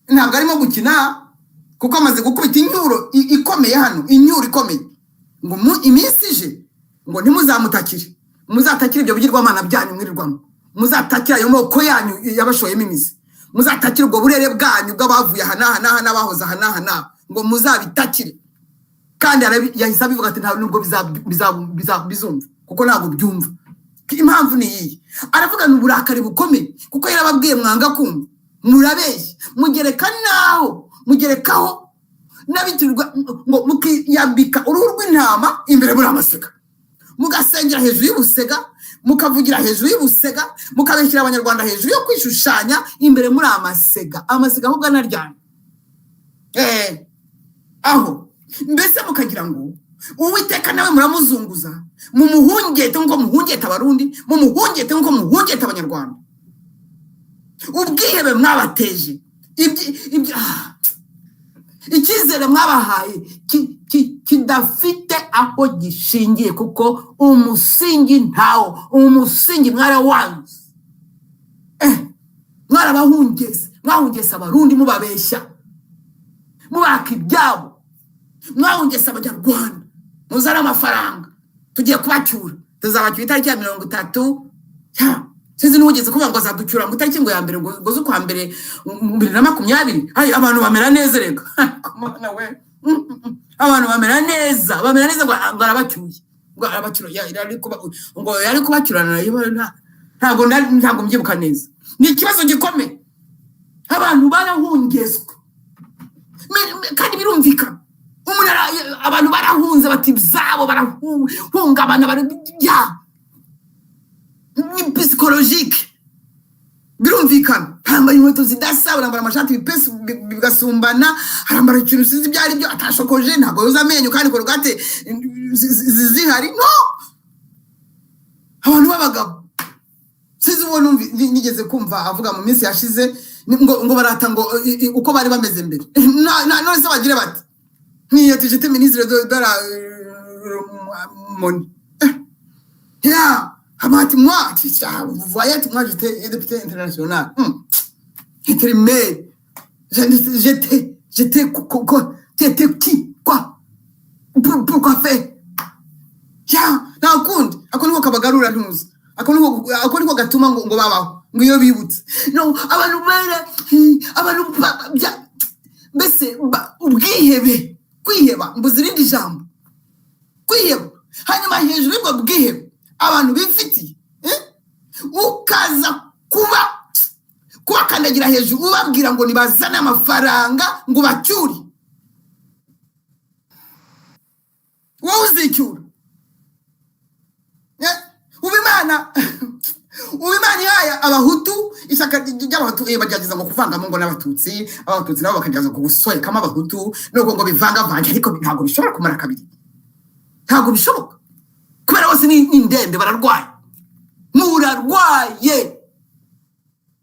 Speaker 2: ntabwo arimo gukina, kuko amaze gukubita inyuro ikomeye hano, inyuro ikomeye, ngo iminsi ije ngo ntimuzamutakire, muzatakire ibyo bigirwamana byanyu mwirirwamo, muzatakire ayo moko yanyu yabashoyemo imizi, muzatakire ubwo burere bwanyu bw'abavuye aha n'aha n'aha n'abahoze aha n'aha n'aha, ngo muzabitakire. Kandi yahise abivuga ati nta nubwo bizumva, kuko ntabwo byumva. Impamvu ni iyi: aravugana uburakari bukomeye, kuko yarababwiye mwanga kumva, murabeshya, mugereka naho, mugerekaho n'abitirirwa ngo mukiyambika uruhu rw'intama, imbere muri amasega, mugasengera hejuru y'ubusega, mukavugira hejuru y'ubusega, mukabeshyira Abanyarwanda hejuru yo kwishushanya, imbere muri amasega, amasega ahubwo anaryana. Aho mbese mukagira ngo Uwiteka nawe muramuzunguza, mumuhungete nk'uko muhungeta Abarundi, mumuhungete nk'uko muhungeta Abanyarwanda. Ubwihebe mwabateje, icyizere mwabahaye kidafite aho gishingiye, kuko umusingi ntawo, umusingi mwarawanze. Mwarabahungese, mwahungese Abarundi mubabeshya, mubaka ibyabo, mwahungese Abanyarwanda, muzane amafaranga tugiye kubacyura, tuzabacyura itariki ya 30. Ya, sinzi n'uwigeze kuvuga ngo azaducyura ngo itariki ngo ya mbere ngo z'ukwa mbere 2020. Ay, abantu bamera neza reka. Mana we. Abantu bamera neza, bamera neza, ngo arabacyuye, ngo arabacyura, yari ngo yari kubacyurana nayo, ntabwo mbyibuka neza. Ni ikibazo gikomeye, abantu barahungezwa. Kandi birumvikana, umuntu abantu barahunze, bati byabo, barahungabana, ya ni psychologique, birumvikana. Arambara inkweto zidasa, arambara amashati ibipesu bigasumbana, arambara ikintu sinzi ibyo ari byo, atashokoje, ntabwo yoza amenyo, kandi Colgate zihari. No abantu b'abagabo, sinzi uwo nigeze kumva avuga mu minsi yashize, ngo barata ngo uko bari bameze mbere. None se bagire bati niyo tujete ministre de la monnaie. Ya Hamati, moi, vous voyez, moi j'étais député international. Intérimaire. J'étais, quoi, j'étais qui, quoi? Pourquoi faire? Ya, nta kundi, ako niko kabagarura ntuzi. Ako niko gatuma ngo babaho, ngo iyo bibutse. No, abantu bara, abantu mbese ubwihebe, kwiheba, mbuze irindi jambo. Kwiheba. Hanyuma hejuru y'ubwo bwihebe abantu bifitiye, ukaza kubakandagira hejuru, ubabwira ngo nibazane amafaranga ngo bacyure, wowe uzicyura. Ubu Imana ihaye Abahutu ishyaka ry'Abahutu, bagerageza ngo kuvangamo ngo n'Abatutsi, Abatutsi nabo bakagerageza ngo gusohekamo Abahutu, nubwo ngo bivangavange, ariko ntabwo bishobora kumara kabiri, ntabwo bishoboka, kubera Bariya bose ni indembe, bararwaye. Murarwaye,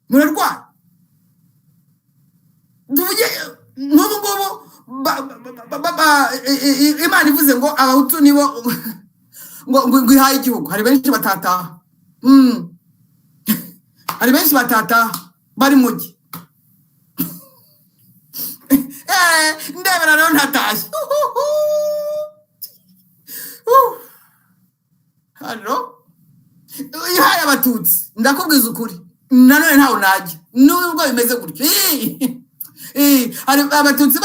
Speaker 2: murarwaye. Tuvuge nk'ubu ngubu Imana ivuze ngo Abahutu nibo ngo ihaye igihugu, hari benshi batataha. Hari benshi batataha bari mugi. Ndebera rero ntatashye. Uhuhu. Hano ihaye Abatutsi, ndakubwiza ukuri, nanone ntawe najya nubwo bimeze gutyo. Hari Abatutsi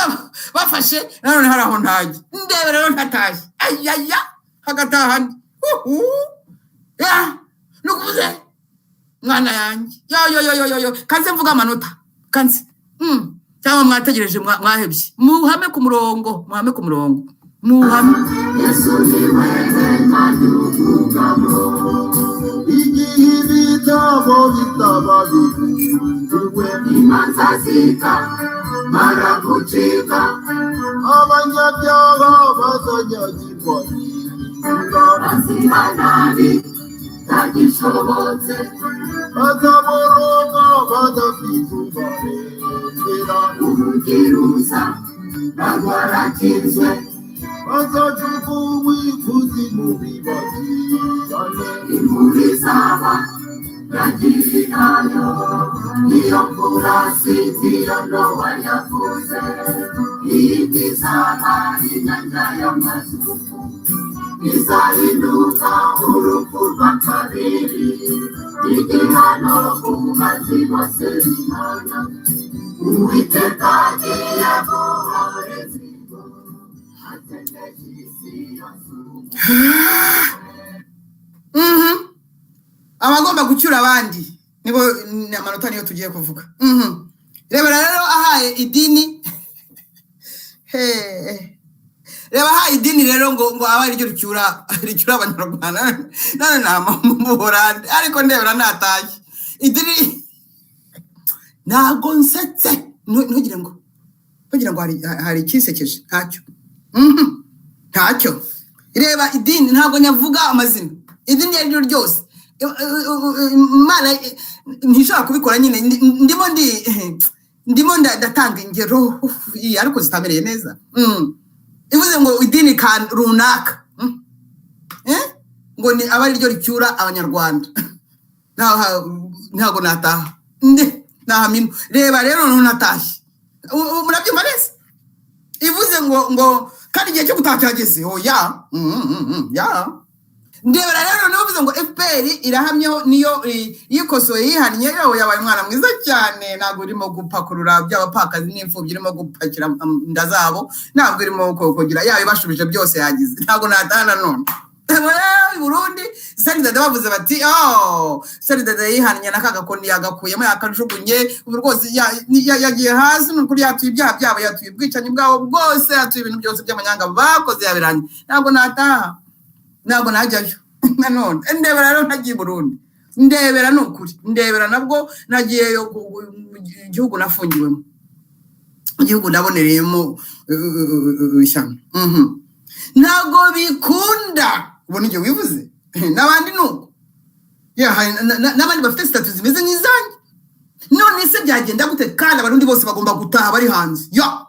Speaker 2: bafashe, nanone hari aho ntajya. Ndebera rero ntatashye, ayaya, hagataha ndi. Uhu. Ya, nukuvuze mwana yanjye, yo yo yo yo yo yo, kanze mvuga amanota kanze. Cyangwa mwategereje, mwahebye. Muhame ku murongo, muhame ku murongo, muhame.
Speaker 1: Yesu niwe hema ry'ubwugamo.
Speaker 4: Igihe ibitabo bitaba bihuriwe,
Speaker 1: imanza zikamara gucika,
Speaker 4: abanyabyaha bazanyagirwa n'imvura,
Speaker 1: bazihana bitagishobotse,
Speaker 4: bazaboroga badafite ubarengera,
Speaker 1: umugiruza bagwarakinzwe,
Speaker 4: bazajugunywa ikuzimu bibagirane.
Speaker 1: Imvura izaba yagirirayo, iyo mvura sinzi iyo Nowa yavuze, iyindi izaba inyanja y'amazuku, izahinduka urupfu rwa kabiri, igihano ku mazi bose b'Imana. Uwiteka agiye guhoreza ingo, ategereje isi yose.
Speaker 2: Abagomba gucyura abandi nibo ni amanota niyo tugiye kuvuga. Reba rero ahaye idini, he, reba ahaye idini rero ngo abe ariryo ricyura Abanyarwanda. None nta mu Buholandi, ariko ndebera natashye idini. Ntabwo nsetse. Ntugire ngo hari ikisekeje. Ntacyo. Ntacyo. Reba idini, ntabwo nyavuga amazina, idini iryo ari ryo ryose. Imana ntishobora kubikora nyine. Ndimo ndatanga ingero, ariko zitamereye neza. Ivuze ngo idini runaka, Eh? ngo ni aba ari ryo ricyura Abanyarwanda, ntabwo nataha. Nahamino. Reba rero noneho natashye. Murabyumva neza, ivuze ngo kandi igihe cyo gutaha cyageze. Oya. Ya, ndebera rero noneho uvuze ngo FPR irahamyeho, niyo yikosoye, yihannye, yewe, yabaye umwana mwiza cyane. Ntabwo irimo gupakurura by'abapfakazi n'imfubyi, irimo gupakira inda zabo, ntabwo irimo kugira yaba ibashubije byose yagize. Ntabwo nataha nanone. I Burundi Saridada bavuze bati: "Oh, Saridada yihannye, na kagakoni yagakuyemo, yakajugunye, ubu rwose yagiye hasi. Ni ukuri yatuye ibyaha byabo, yatuye ubwicanyi bwabo bwose, yatuye ibintu byose by'amanyanga bakoze, yabirangiye." Ntabwo nataha, ntabwo najyayo nanone. Ndebera rero ntagiye i Burundi, ndebera, ni ukuri, ndebera nabwo nagiyeyo mu gihugu nafungiwemo, igihugu nabonereyemo ishyano. Ntabwo bikunda. Ubona igihe wivuze n'abandi ni uko. Ya, hari n'abandi bafite statut zimeze nk'izanjye. None se byagenda gute kandi Abarundi bose bagomba gutaha bari hanze, ya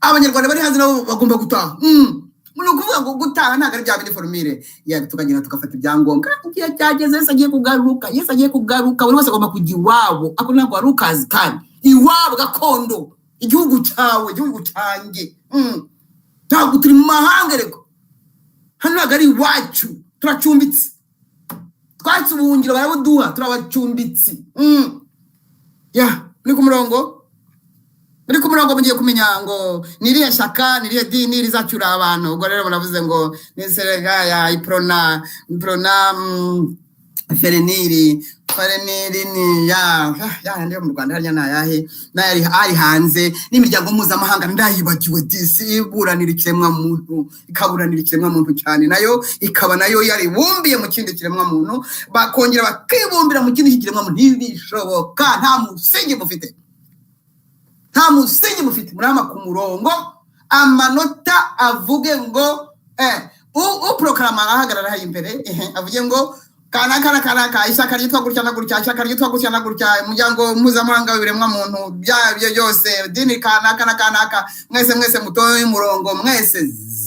Speaker 2: Abanyarwanda bari hanze nabo bagomba gutaha? Ni ukuvuga ngo gutaha ntabwo ari bya bindi formule ya tukagenda tugafata ibyangombwa. Igihe cyageze, Yesu agiye kugaruka, Yesu agiye kugaruka, buri wese agomba kujya iwabo. Ako ntabwo wari ukazi, kandi iwabo gakondo, igihugu cyawe, igihugu cyanjye. Ntabwo turi mu mahanga rego, hano ntabwo ari iwacu, turacumbitse, twatse ubuhungiro barabuduha, turabacumbitsi. Ya, muri ku murongo, muri ku murongo. Mugiye kumenya ngo ni irihe shyaka, ni irihe dini rizacyura abantu. Ubwo rero muravuze ngo ni serega ya Iprona, Iprona, Fereniri, Fereniri ni ya yandi yo mu Rwanda. Harya ni ayahe n'ayari ari hanze n'imiryango mpuzamahanga? Ndayibagiwe disi, iburanira ikiremwamuntu, ikaburanira ikiremwamuntu cyane, nayo ikaba nayo yaribumbiye mu kindi kiremwamuntu, bakongera bakibumbira mu kindi kiremwamuntu. Ntibishoboka. Nta musingi mufite, nta musingi mufite. Murama ku murongo, amanota avuge ngo uproclame Karama ahagarara hariya imbere, avuge ngo kanaka na kanaka, ishyaka ryitwa gutya na gutya, ishyaka ryitwa gutya na gutya, umuryango mpuzamahanga w'ibiremwamuntu, byabyo byose, dini kanaka na kanaka, mwese mwese mutoye umurongo, mwese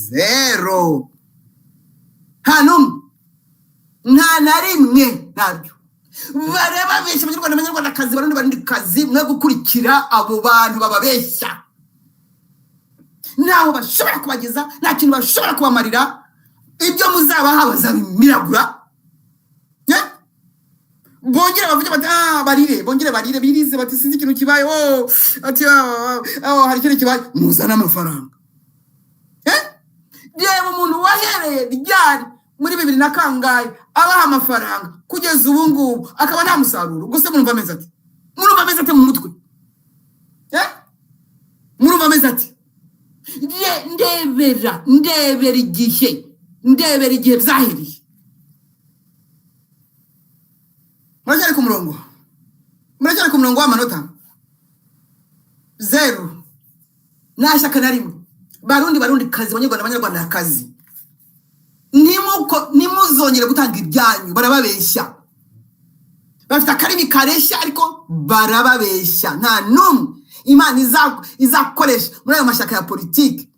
Speaker 2: zero, nta n'umwe, nta na rimwe, ntabyo. Barababeshya Abanyarwanda, Abanyarwandakazi, Barundi, Barundikazi, mwe gukurikira abo bantu bababeshya. Ntaho bashobora kubageza, nta kintu bashobora kubamarira. Ibyo muzabaha bazabimiragura. Bongere bavuge bati ah, barire, bongere barire, birize bati sinzi ikintu kibaye, oh, ati ah, ah, hari ikintu kibaye, muzane amafaranga. Reba umuntu wahereye ryari muri bibiri na kangahe abaha amafaranga kugeza ubu ngubu akaba nta musaruro. Gusa murumva ameze ati, murumva ameze ate mu mutwe? Murumva ameze ati? Ndebera, ndebera igihe, ndebera igihe byahereye. Muracyari ku murongo, muracyari ku murongo w'amanota zeru, nta shyaka na rimwe. Barundi, Barundi kazi, Banyarwanda, Banyarwanda kazi, ntimuzongere gutanga ibyanyu. Barababeshya, bafite akarimi kareshya, ariko barababeshya. Nta n'umwe Imana izakoresha muri ayo mashyaka ya politiki.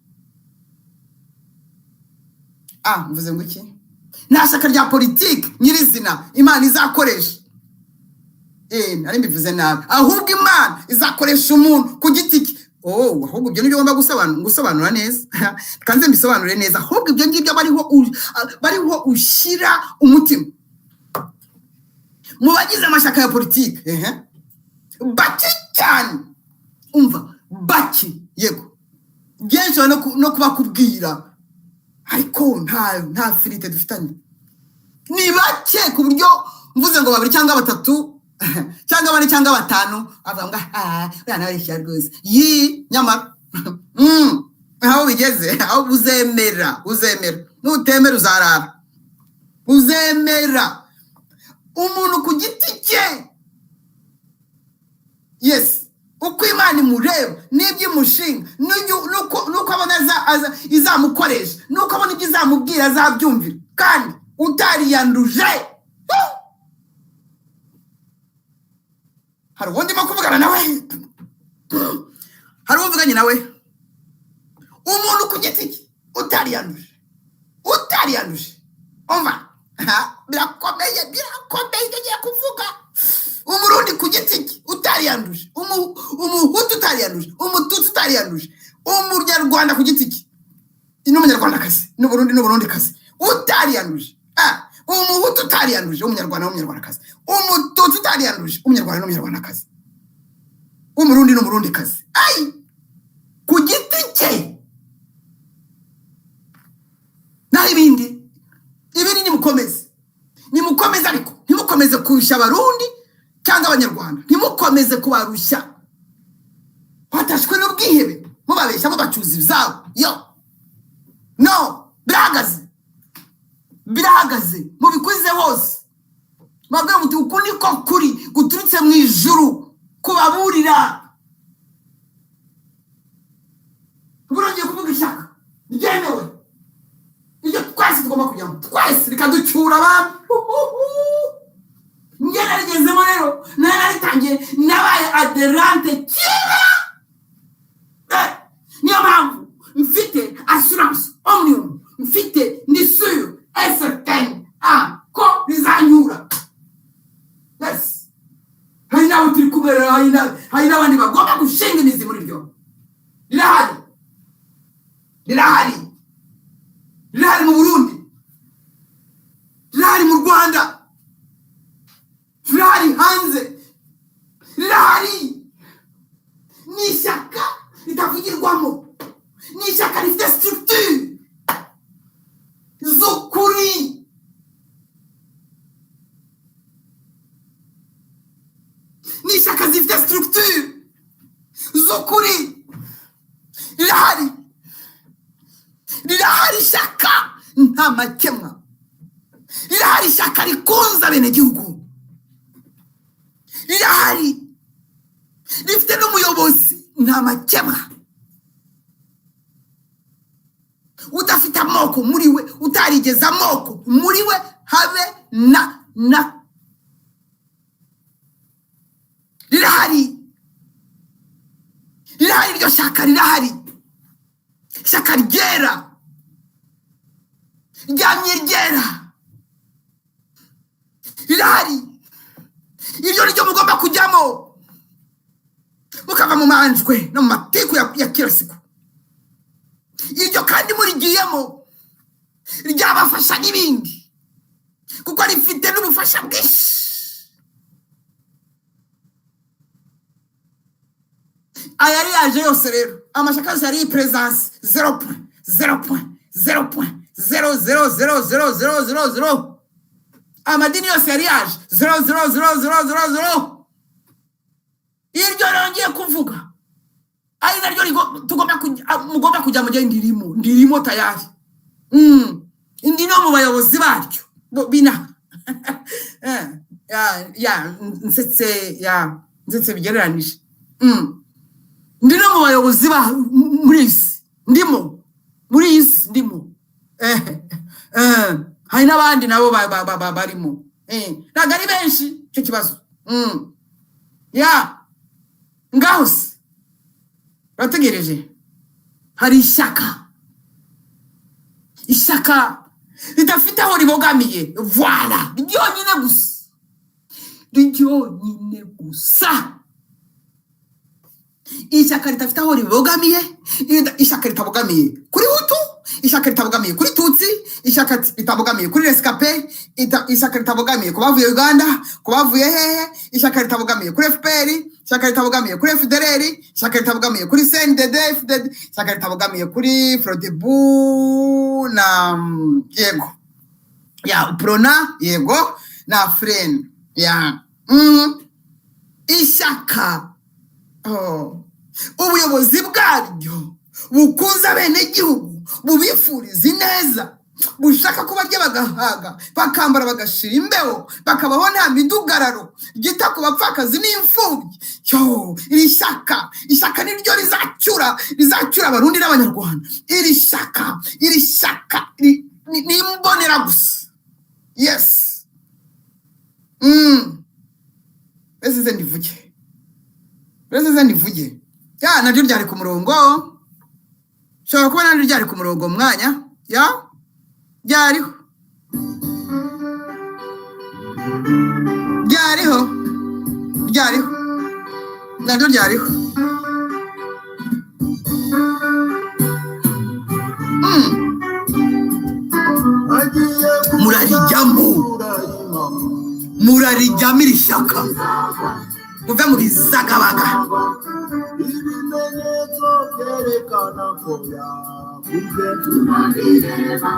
Speaker 2: Ah, mvuze ngo iki? Nta shyaka rya politiki nyirizina Imana izakoresha. Nari mbivuze nabi. Ahubwo Imana izakoresha umuntu ku giti cye. Oh, ahubwo ibyo nibyo ngomba gusobanura neza. Kanze mbisobanure neza. Ahubwo ibyo ngibyo bariho ushyira umutima mu bagize amashyaka ya politiki, bake cyane, umva, bake, yego, byinshi no kubakubwira, ariko nta firite dufitanye. Ni bake ku buryo mvuze ngo babiri cyangwa batatu cyangwa bane cyangwa batanu, avuga ngo ah, uriya nawe areshya rwose, yi nyamara aho bigeze, aho uzemera, uzemera, nutemera uzarara. Uzemera umuntu ku giti cye, yes, uko Imana imureba n'ibyo imushinga, n'uko abona izamukoresha, n'uko abona ibyo izamubwira azabyumvira, kandi utariyanduje. Hari uwo ndimo kuvugana nawe, hari uwo mvuganye nawe, umuntu ku giti cye utariyanduje, utariyanduje, umva, birakomeye, birakomeye ibyo ngiye kuvuga. Umurundi ku giti cye utariyanduje, Umuhutu utariyanduje, Umututsi utariyanduje, Umunyarwanda ku giti cye n'Umunyarwandakazi, n'Uburundi n'Uburundikazi utariyanduje, Umuhutu utariyanduje, Umunyarwanda n'Umunyarwandakazi, Umututsi utariyanduje, Umunyarwanda n'Umunyarwandakazi, Umurundi n'Umurundikazi, ayi ku giti cye. Naho ibindi, ibindi nimukomeze, nimukomeze, ariko ntimukomeze kurushya Abarundi cyangwa Abanyarwanda, ntimukomeze kubarushya batashwe n'ubwihebe, mubabeshya, mubacuza ibyabo. Yo no, birahagaze, birahagaze, mubikuze hose, mubabwire muti uku niko kuri guturutse mu ijuru kubaburira. Burongeye kuvuga ishyaka ryemewe, iryo twese tugomba kujyamo, twese rikaducyura abantu. Njye narigezemo rero, nari naritangiye, nabaye aderante kera. Niyo mpamvu mfite assurance omnium, mfite ni sûr et certain ko rizanyura. Yes, hari n'abo turi kumwe rero, hari n'abandi bagomba gushinga imizi muri ryo. Rirahari, rirahari, rirahari mu Burundi, rirahari mu Rwanda, rirahari hanze, rirahari. Ni ishyaka ritavugirwamo, ni ishyaka rifite structure z'ukuri. Ni ishyaka zifite structure z'ukuri. Rirahari, rirahari ishyaka nta makemwa, rirahari ishyaka rikunze abenegihugu, rirahari rifite n'umuyobozi nta makemwa Udafite amoko muri we, utarigeze amoko muri we, habe na rirahari, rirahari, iryo shyaka rirahari, ishyaka ryera, ryamye ryera, rirahari. Iryo ni ryo mugomba kujyamo, mukava mu manjwe no mu matiku ya kila siku. Iryo kandi murigiyemo ryabafasha n'ibindi, kuko rifite n'ubufasha bwinshi. Ayari yaje yose rero, amashyaka yose yari presence 0.0.0.0000000. Amadini yose yari yaje 0.0.0.0.0. Iryo rongeye kuvuga ari naryo tugomba kujya, mujye ndirimo tayari. Ndi no mu bayobozi baryo bina. Ya nsetse, ya nsetse bigereranije. Ndi no mu bayobozi ba muri isi, ndimo muri isi, ndimo. Hari n'abandi nabo barimo. Ntabwo ari benshi, icyo kibazo. Ya ngaho se urategereje. Hari ishyaka, ishyaka ridafite aho ribogamiye, voila, ryonyine gusa, ryonyine gusa. Ishyaka ridafite aho ribogamiye, ishyaka ritabogamiye kuri Hutu, ishyaka ritabogamiye kuri Tutsi, ishyaka ritabogamiye kuri Rescapé, ishyaka ritabogamiye ku bavuye Uganda, ku bavuye hehe, ishyaka ritabogamiye kuri FPR, ishyaka ritabogamiye kuri FDLR, ishyaka ritabogamiye kuri CNDD FDD, ishyaka ritabogamiye kuri Frodebu na yego ya Prona, yego na Fren ya ishyaka. Ubuyobozi bwaryo bukunze abenegihugu, bubifuriza ineza, bushaka ko barya bagahaga, bakambara bagashira imbeho, bakabaho nta midugararo, ryita ku bapfakazi n'imfubyi. Yo, iri shyaka, ishyaka niryo rizacyura Abarundi n'Abanyarwanda. Iri shyaka, iri shyaka ni imbonera gusa. Yes. Mbese ndivuge, mbese ndivuge. Ya naryo ryari ku murongo, ushobora kuba naryo ryari ku murongo mwanya, ya ryariho, ryariho, ryariho, naryo ryariho. Murarijyamo, murarijyamo iri shyaka, muve mu bizagabaga.
Speaker 4: Ibimenyetso byerekana ko yakuze,
Speaker 1: Turabireba,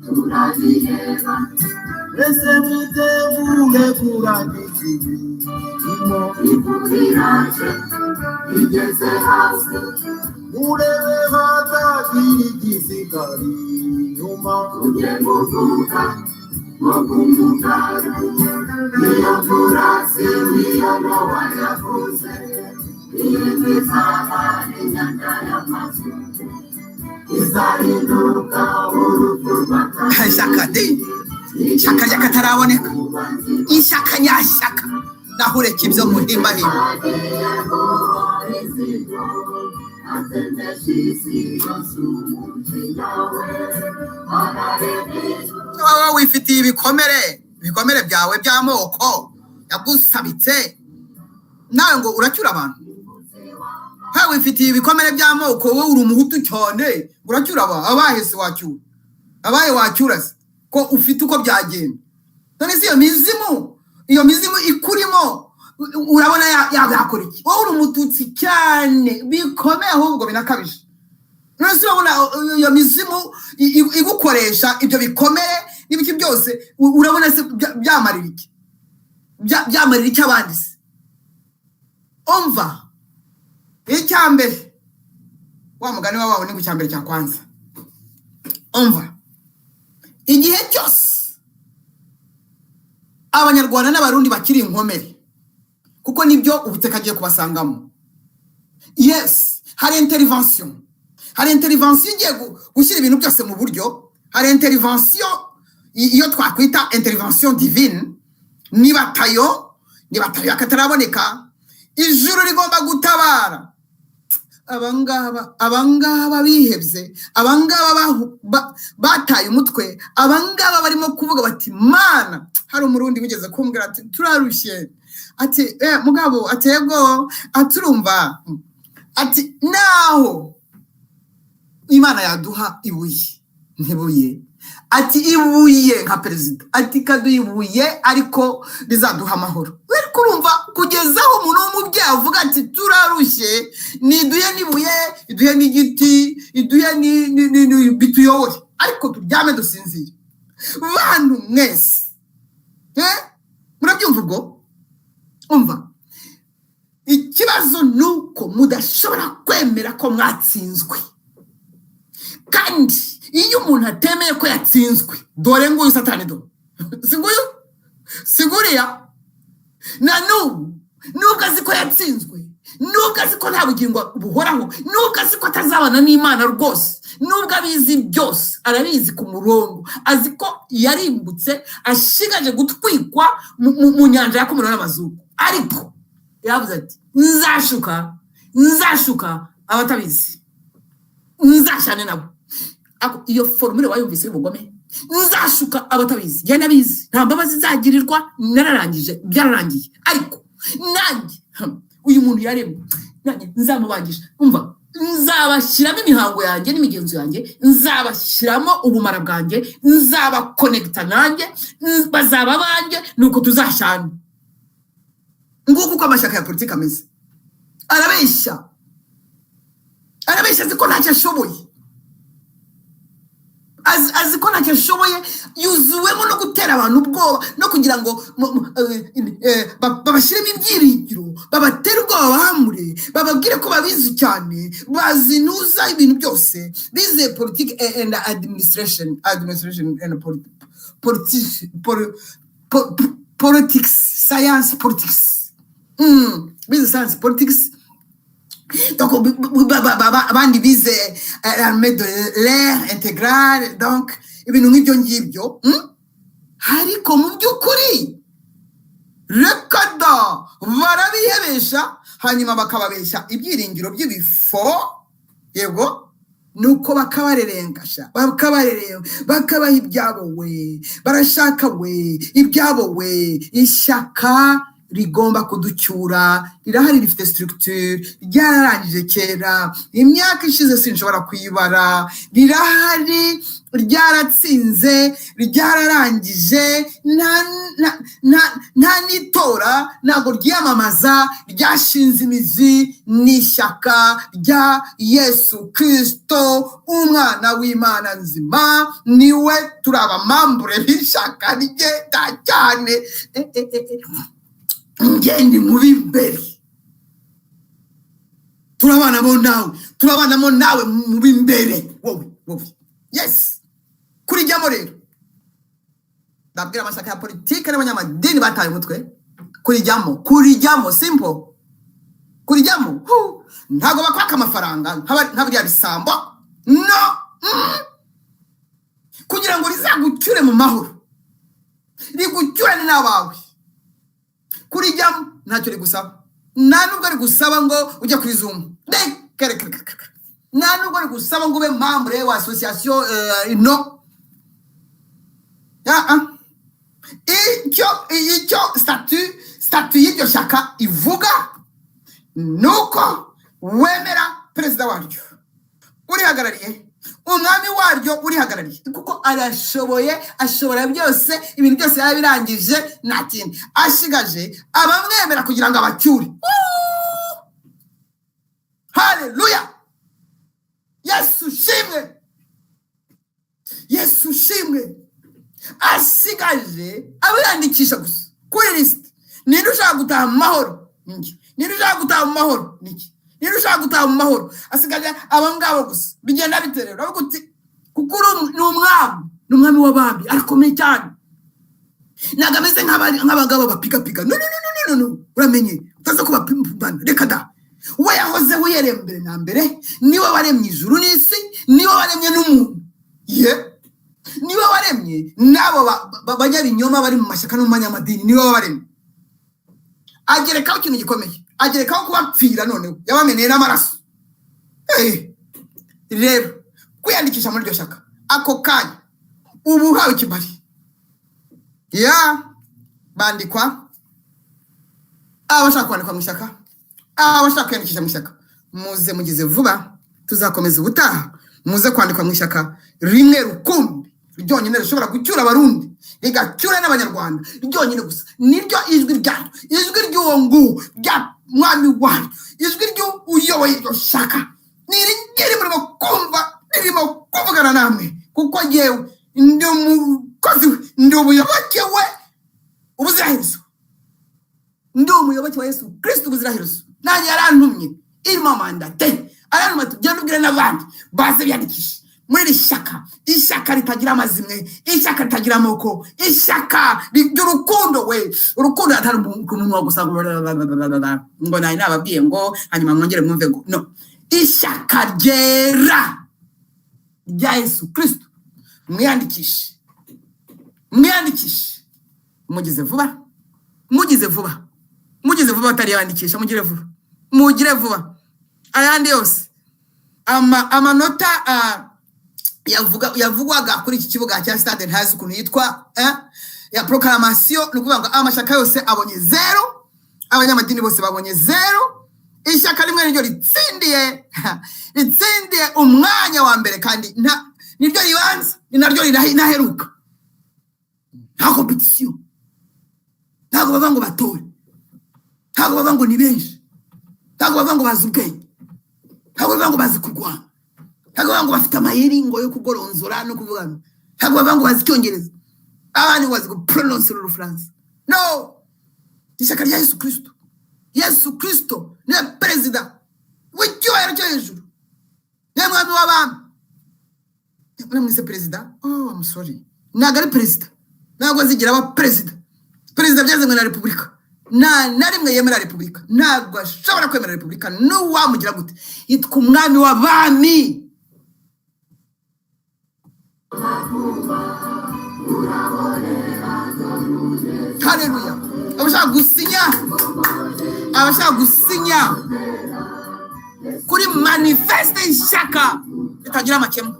Speaker 1: turabireba,
Speaker 4: ese mwitegure kurangiza imirimo,
Speaker 1: imvura iraje, igeze hasi,
Speaker 4: murebe hatagira igisigara inyuma,
Speaker 1: ujye muvuga, mukumugara, iyo mvura si iyo Nowa yavuze, iyi izaba inyanja y'amazu, izahinduka urupfu rwa
Speaker 2: Ishyaka de, ishyaka ry'akataraboneka, ishyaka nyashyaka, naho ureka ibyo muhimbahimba. Wowe wifitiye ibikomere, ibikomere byawe by'amoko yagusabitse, nawe ngo uracyura abantu. Hawe wifitiye ibikomere by'amoko, wowe uri umuhutu cyane, uracyura abantu. Abahe se wacyura? Abahe wacyura se ko ufite uko byagenda? None se iyo mizimu, iyo mizimu ikurimo, urabona yakora iki? Wowe uri umututsi cyane bikomeye, ahubwo binakabije. None se urabona iyo mizimu igukoresha ibyo bikomere n'ibiki byose, urabona se byamarira iki? Byamarira iki abandi se? Umva icyambere, wa mugani wawe ni ku cyambere cya kwanza. Umva, igihe cyose Abanyarwanda n'Abarundi bakiri inkomere, kuko nibyo ubuteka agiye kubasangamo. Yes, hari intervention, Hari intervention igiye gushyira ibintu byose mu buryo. Hari intervention iyo twakwita intervention divine. Niba tayo akataraboneka, ijuru rigomba gutabara abangaba bihebye, abangaba bataye umutwe, abangaba barimo kuvuga bati: "Mana." Hari Umurundi wigeze kumbwira ati: "Turarushye." Ati: "Eh, mugabo," ati: "Yego," ati: "Urumva," ati: "naho Imana yaduha ibuye ntibuye," ati: "ibuye nka perezida," ati: "kaduha ibuye, ariko rizaduha amahoro." Ariko urumva, kugeza aho umuntu w'umubyeyi avuga ati: "Turarushye, niduhe n'ibuye, iduhe n'igiti, iduhe bituyobore, ariko turyame dusinzire." Bantu mwese, murabyumva ubwo? Umva, ikibazo ni uko mudashobora kwemera ko mwatsinzwe. Kandi iyo umuntu atemeye ko yatsinzwe, dore nguyu Satani, do si nguyu, si nguriya. Na n'ubu, nubwo azi ko yatsinzwe, nubwo azi ko nta bugingo buhoraho, nubwo azi ko atazabana n'Imana rwose, nubwo abizi byose, arabizi ku murongo, azi ko yarimbutse, ashigaje gutwikwa mu nyanja yaka umuriro n'amazuku, ariko yavuze ati: "Nzashuka, nzashuka abatabizi, nzashane nabo." Iyo formule wayumvise y'ubugome? "Nzashuka abatabizi, njye nabizi, nta mbabazi nzagirirwa, nararangije, byararangiye, ariko nanjye uyu muntu yaremwe, nanjye nzamubangisha. Umva, nzabashyiramo imihango yanjye n'imigenzo yanjye, nzabashyiramo ubumara bwanjye, nzabakonegita nanjye, bazaba abanjye, nuko tuzashyana." Nguko uko amashyaka ya politiki ameze. Arabeshya, arabeshya, azi ko ntacyo ashoboye, azi ko ntacyo ashoboye. Yuzuwemo no gutera abantu ubwoba no kugira ngo babashyiremo ibyiringiro, babatere ubwoba, bahamure, bababwire ko babizi cyane, bazinuza ibintu byose, bize politiki and administration and politics, science, politics, bize science, politics. Donc abandi bize l'armée de l'air intégrale, donc ibintu nk'ibyo ngibyo. Ariko mu by'ukuri, reka da, barabihebesha, hanyuma bakababeshya ibyiringiro by'ibifo. Yego, nuko bakabarerengasha, bakabarerenga, bakabaha ibyabo we, barashaka we ibyabo we. Ishyaka rigomba kuducyura rirahari, rifite structure, ryararangije kera, imyaka ishize sinshobora kuyibara. Rirahari, ryaratsinze, ryararangije, nta n'itora, ntabwo ryiyamamaza, ryashinze imizi. Ni ishyaka rya Yesu Kirisito, umwana w'Imana nzima. Niwe turi abamambure b'ishyaka rye da cyane. Ngende mubi imbere, turabanamo nawe, turabanamo nawe mu b'imbere, wowe, wowe, yes. Kurijyamo rero, ndabwira amashyaka ya politiki n'abanyamadini bataye umutwe, kurijyamo, kurijyamo simple, kurijyamo hu, ntabwo bakwaka amafaranga nka biriya bisambo, no. Kugira ngo rizagucyure mu mahoro, rigucyurane n'abawe. Kurijyamo ntacyo rigusaba, nta nubwo rigusaba ngo ujye kuri Zoom. Reka, reka, reka, reka. Nta nubwo rigusaba ngo ube membre wa association, no. Ah, ah. Icyo statut y'iryo shyaka ivuga nuko wemera perezida waryo urihagarariye, umwami waryo urihagarariye, kuko arashoboye, ashobora byose, ibintu byose yarabirangije, nta kindi ashigaje, abamwemera kugira ngo abacyure. Haleluya! Yesu shimwe, Yesu shimwe. Asigaje abiyandikisha gusa kuri lisite. Ninde ushaka gutaha mu mahoro? Ni ninde ushaka gutaha mu mahoro? Niki? Ninde ushaka gutaha mu mahoro? Asigaje abo ngabo gusa. Bigenda bite rero? Uravuga uti kuko uri ni umwami, ni umwami w'abami, arakomeye cyane, ntabwo ameze nk'abagabo bapigapiga. No, no, no, no, no, no, uramenye utaza kubapimana, reka da. We yahozeho uhereye mbere na mbere, niwe waremye ijuru n'isi, niwe waremye n'umuntu, ye niwe waremye n'abo banyabinyoma bari mu mashyaka no mu banyamadini, niwe wabaremye. Agerekaho ikintu gikomeye, agerekaho kubapfira, noneho yabameneye n'amaraso. Rero kwiyandikisha muri iryo shyaka ako kanya ubu uhawe ikibari ya bandikwa. Abashaka kwandikwa mu ishyaka, abashaka kwiyandikisha mu ishyaka, muze mugize vuba, tuzakomeza ubutaha. Muze kwandikwa mu ishyaka rimwe rukumbi ryonyine rishobora gucyura Abarundi, rigacyura n'Abanyarwanda, ryonyine gusa niryo ijwi ryayo, ijwi ry'uwo nguwo rya mwami wayo, ijwi ry'uyoboye iryo shyaka ni iri ngiri murimo kumva, ririmo kuvugana namwe, kuko yewe ndi umukozi we, ndi umuyoboke we ubuziraherezo, ndi umuyoboke wa Yesu Kristo ubuziraherezo. Nanjye yarantumye, irimo mandate, arantuma ati: "Genda ubwire n'abandi baze biyandikishe muri iri shyaka, ishyaka ritagira amazimwe, ishyaka ritagira amoko, ishyaka ry'urukundo." We urukundo atari ku munwa gusa ngo ngo nari nababwiye ngo hanyuma mwongere mwumve ngo no, ishyaka ryera rya Yesu Kristo. Mwiyandikishe, mwiyandikishe, mugize vuba, mugize vuba, mugize vuba. Batariyandikisha mugire vuba, mugire vuba. Ayandi yose amanota yavugwaga kuri iki kibuga cya stade, ntazi ukuntu yitwa, ya proclamation, ni ukuvuga ngo amashyaka yose abonye zero, abanyamadini bose babonye zero, ishyaka rimwe niryo ritsindiye umwanya wa mbere, kandi nta niryo ribanza, ni naryo rinaheruka. Nta compétition, ntabwo bava ngo batore, ntabwo bava ngo ni benshi, ntabwo bava ngo bazi ubwenge, ntabwo bava ngo bazi kurwana, ntabwo bava ngo bafite amayeri ngo yo kugoronzora no kuvugana, ntabwo bava ngo bazi Icyongereza, abandi ngo bazi guprononcera Urufaransa. No, ishyaka rya Yesu Kristo. Yesu Kristo niwe perezida w'icyubahiro cyo hejuru, niwe mwami w'abami. Mwise perezida, oh, I'm sorry, ntabwo ari perezida, ntabwo azigera aba perezida. Perezida byazanywe na repubulika, nta na rimwe yemera repubulika, ntabwo ashobora kwemera repubulika n'uwamugira gute. Yitwa umwami w'abami. Haleluya! Abashaka gusinya, abashaka gusinya kuri manifeste y'ishyaka ritagira amakemwa,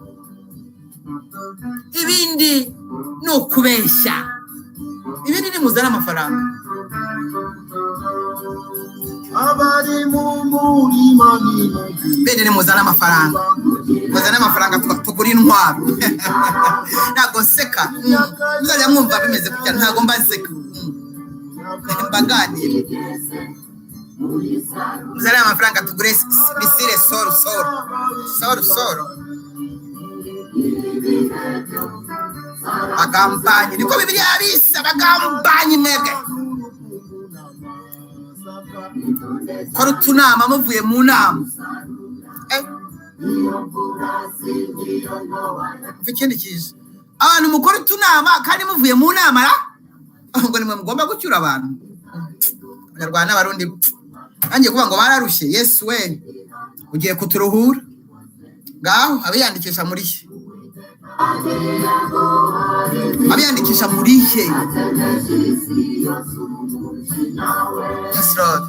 Speaker 2: ibindi ni ukubeshya, ibindi ni muzane amafaranga.
Speaker 4: Abari mu murima nimubwire.
Speaker 2: Ibindi ni muzane amafaranga, muzane amafaranga tugure intwaro. Ntabwo nseka. Muzajya mwumva bimeze gutya, ntabwo mba nseka. Mbaganira. Muzane amafaranga tugure missile sol sol sol sol. Abagambanyi, niko Bibiliya yabise abagambanyi. Mwebwe kora utunama muvuye mu nama. Umva ikindi kiza, abantu mukora utunama kandi muvuye mu nama ra, ngo nimwe mugomba gucyura abantu, Abanyarwanda n'Abarundi. Nanjye kuvuga ngo bararushye. Yesu we, ugiye kuturuhura. Ngaho abiyandikisha muri he? Abiyandikisha muri he? Yes, Lord.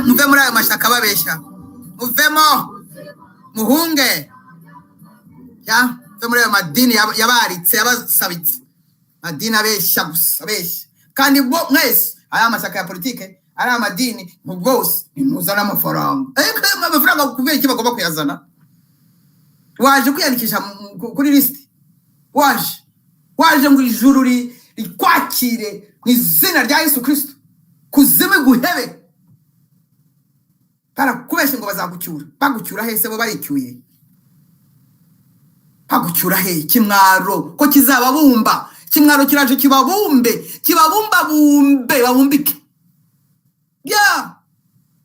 Speaker 2: Muve muri ayo mashyaka babeshya, muvemo, muhunge ya, muve muri ayo madini yabaritse, yabasabitse, madini abeshya gusa, abeshya. Kandi bo mwese, ari amashyaka ya politike, ari amadini, bose nimuzane amafaranga. Ariko amafaranga kubera iki bagomba kuyazana? Waje kwiyandikisha kuri lisiti, waje ngo ijuru rikwakire mu izina rya Yesu Kristo, kuzimu iguhebe. Barakubeshye ngo bazagucyura, bagucyura hese? Bo baricyuye, bagucyura he? Kimwaro ko kizababumba, kimwaro kiraje kibabumbe, kibabumbabumbe, babumbike ya.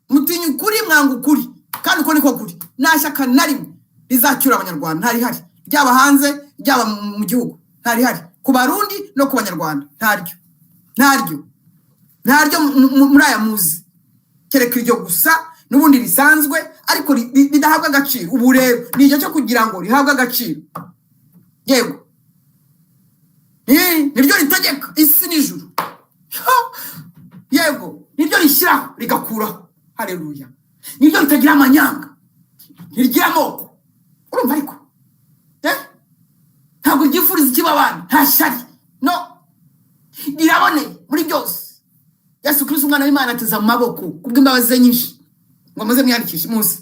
Speaker 2: Mutinya ukuri, mwanga ukuri, kandi uko niko kuri. Nta shyaka na rimwe rizacyura Abanyarwanda, ntarihari, ryaba hanze, ryaba mu gihugu, ntarihari, ku Barundi no ku Banyarwanda, ntaryo. Ntaryo, ntaryo muri aya muzi, kereka iryo gusa n'ubundi risanzwe, ariko ridahabwa agaciro. Ubu rero ni igihe cyo kugira ngo rihabwe agaciro. Yego, niryo ritegeka isi n'ijuru. Ha! Yego, niryo rishyiraho rigakuraho. Haleluya! Niryo ritagira amanyanga, ntirgira amoko. Urumva ariko, eh? Ntabwo ryifuriza ikibi abana, nta shyari, no riraboneye muri byose. Yesu Kristo umwana w'Imana ateze amaboko kubw'imbabazi ze nyinshi ngo muze mwiyandikishe. Muze,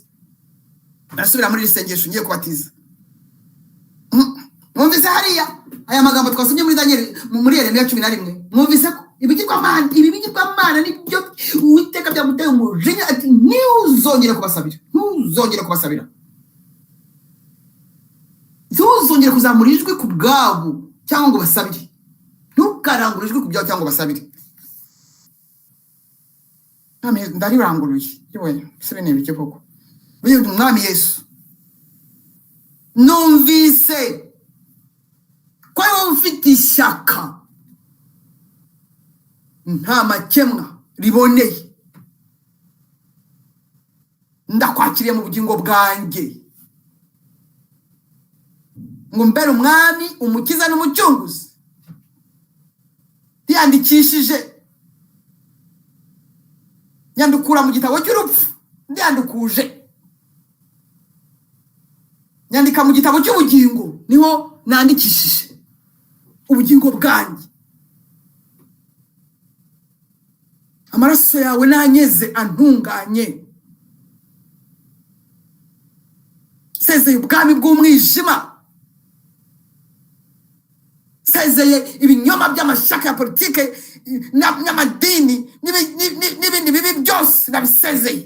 Speaker 2: nasubira muri iri sengesho ngiye kubatiza. Mwumvise hariya aya magambo twasomye muri Daniel, muri Yeremiya 11? Mwumvise ko ibigirwamana, ibi bigirwamana nibyo Uwiteka byamuteye umujinya, ati ntuzongere kubasabira, ntuzongere kubasabira, ntuzongere kuzamura ijwi ku bwabo cyangwa ngo basabire, ntukarangure ijwi ku bwabo cyangwa ngo basabire. Mwami, ndariranguruye yewe, se ni ibiki koko? Uyu Mwami Yesu, numvise ko ari wowe ufite ishyaka nta makemwa riboneye. Ndakwakiriye mu bugingo bwanjye ngo mbere umwami, umukiza n'umucunguzi. Ndiyandikishije, nyandukura mu gitabo cy'urupfu, ndiyandukuje, nyandika mu gitabo cy'ubugingo, niho nandikishije ubugingo bwanjye. Amaraso yawe nanyeze antunganye. Nsezeye ubwami bw'umwijima, nsezeye ibinyoma by'amashyaka ya politike n'amadini n'ibindi bibi byose, ndabisezeye,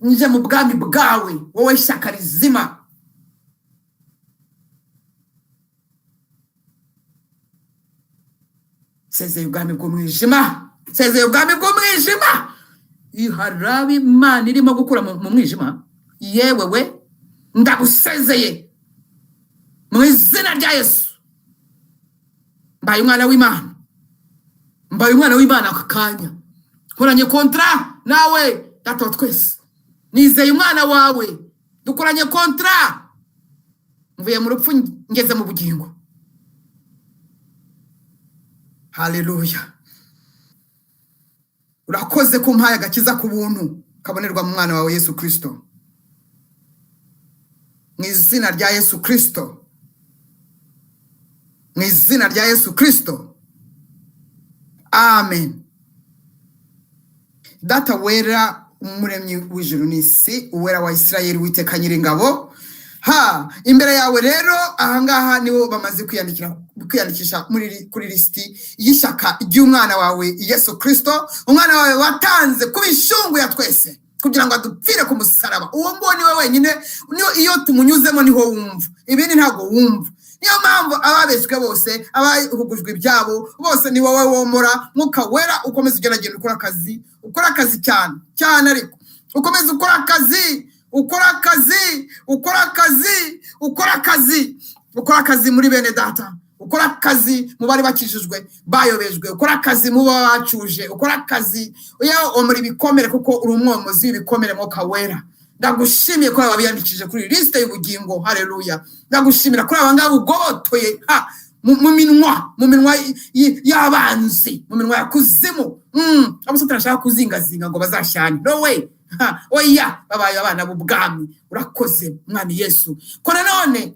Speaker 2: nje mu bwami bwawe, wowe shyaka rizima. Nsezeye ubwami bw'umwijima, nsezeye ubwami bw'umwijima. Iharabi Imana irimo gukura mu mwijima, yewe we, ndagusezeye mu izina rya Yesu. Mbaye umwana w'Imana, mbaye umwana w'Imana aka kanya. Nkoranye contrat nawe, Data wa twese, nizeye umwana wawe, dukoranye contrat, mvuye mu rupfu ngeze mu bugingo. Haleluya! Urakoze ko umpaye agakiza ku buntu kabonerwa mu mwana wawe Yesu Kristo. Mu izina rya Yesu Kristo, mu izina rya Yesu Kristo, amen. Data wera, umuremyi w'ijuru n'isi, uwera wa Isirayeli, Witeka Nyiringabo, ha imbere yawe rero ahangaha nibo bamaze kwiyandikisha kuri lisiti y'ishyaka ry'umwana wawe Yesu Kristo, umwana wawe watanze kuba ishungu ya twese kugira ngo adupfire ku musaraba. Uwo nguwo niwe wenyine, niyo iyo tumunyuzemo niho wumva, ibindi ntabwo wumva. Niyo mpamvu ababeshywe bose, abahugujwe ibyabo bose, ni wowe womora. Mwuka Wera, ukomeza ugeragenda ukora akazi, ukora akazi cyane cyane, ariko ukomeza ukora akazi, ukora akazi, ukora akazi, ukora akazi, ukora akazi muri bene data, ukora akazi mu bari bakijijwe bayobejwe, ukora akazi mu bo bacuje, ukora akazi omora ibikomere, kuko uri umwomozi w'ibikomere. Mwuka Wera, ndagushimiye ko aba biyandikishije kuri lisite y'ubugingo. Haleluya! Ndagushimira kuri aba ngaba ugobotoye ha mu minwa y'abanzi, mu minwa ya kuzimu. Abo Satani ashaka kuzingazinga ngo bazashyane, no way. Ha, oya, babaye abana b'ubwami. Urakoze, Mwami Yesu, ko nanone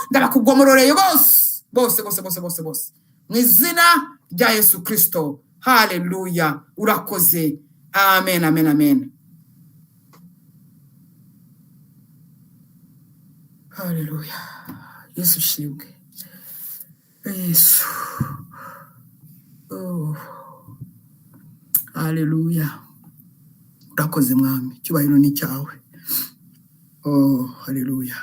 Speaker 2: ndabakugomororeye bose, bose, bose, bose, bose, bose, mu izina rya Yesu Kristo. Haleluya! Urakoze. Amen, amen, amen. Haleluya! Yesu ushimwe, Yesu. Oh. Haleluya! Urakoze, Mwami, icyubahiro ni cyawe. Oh, haleluya!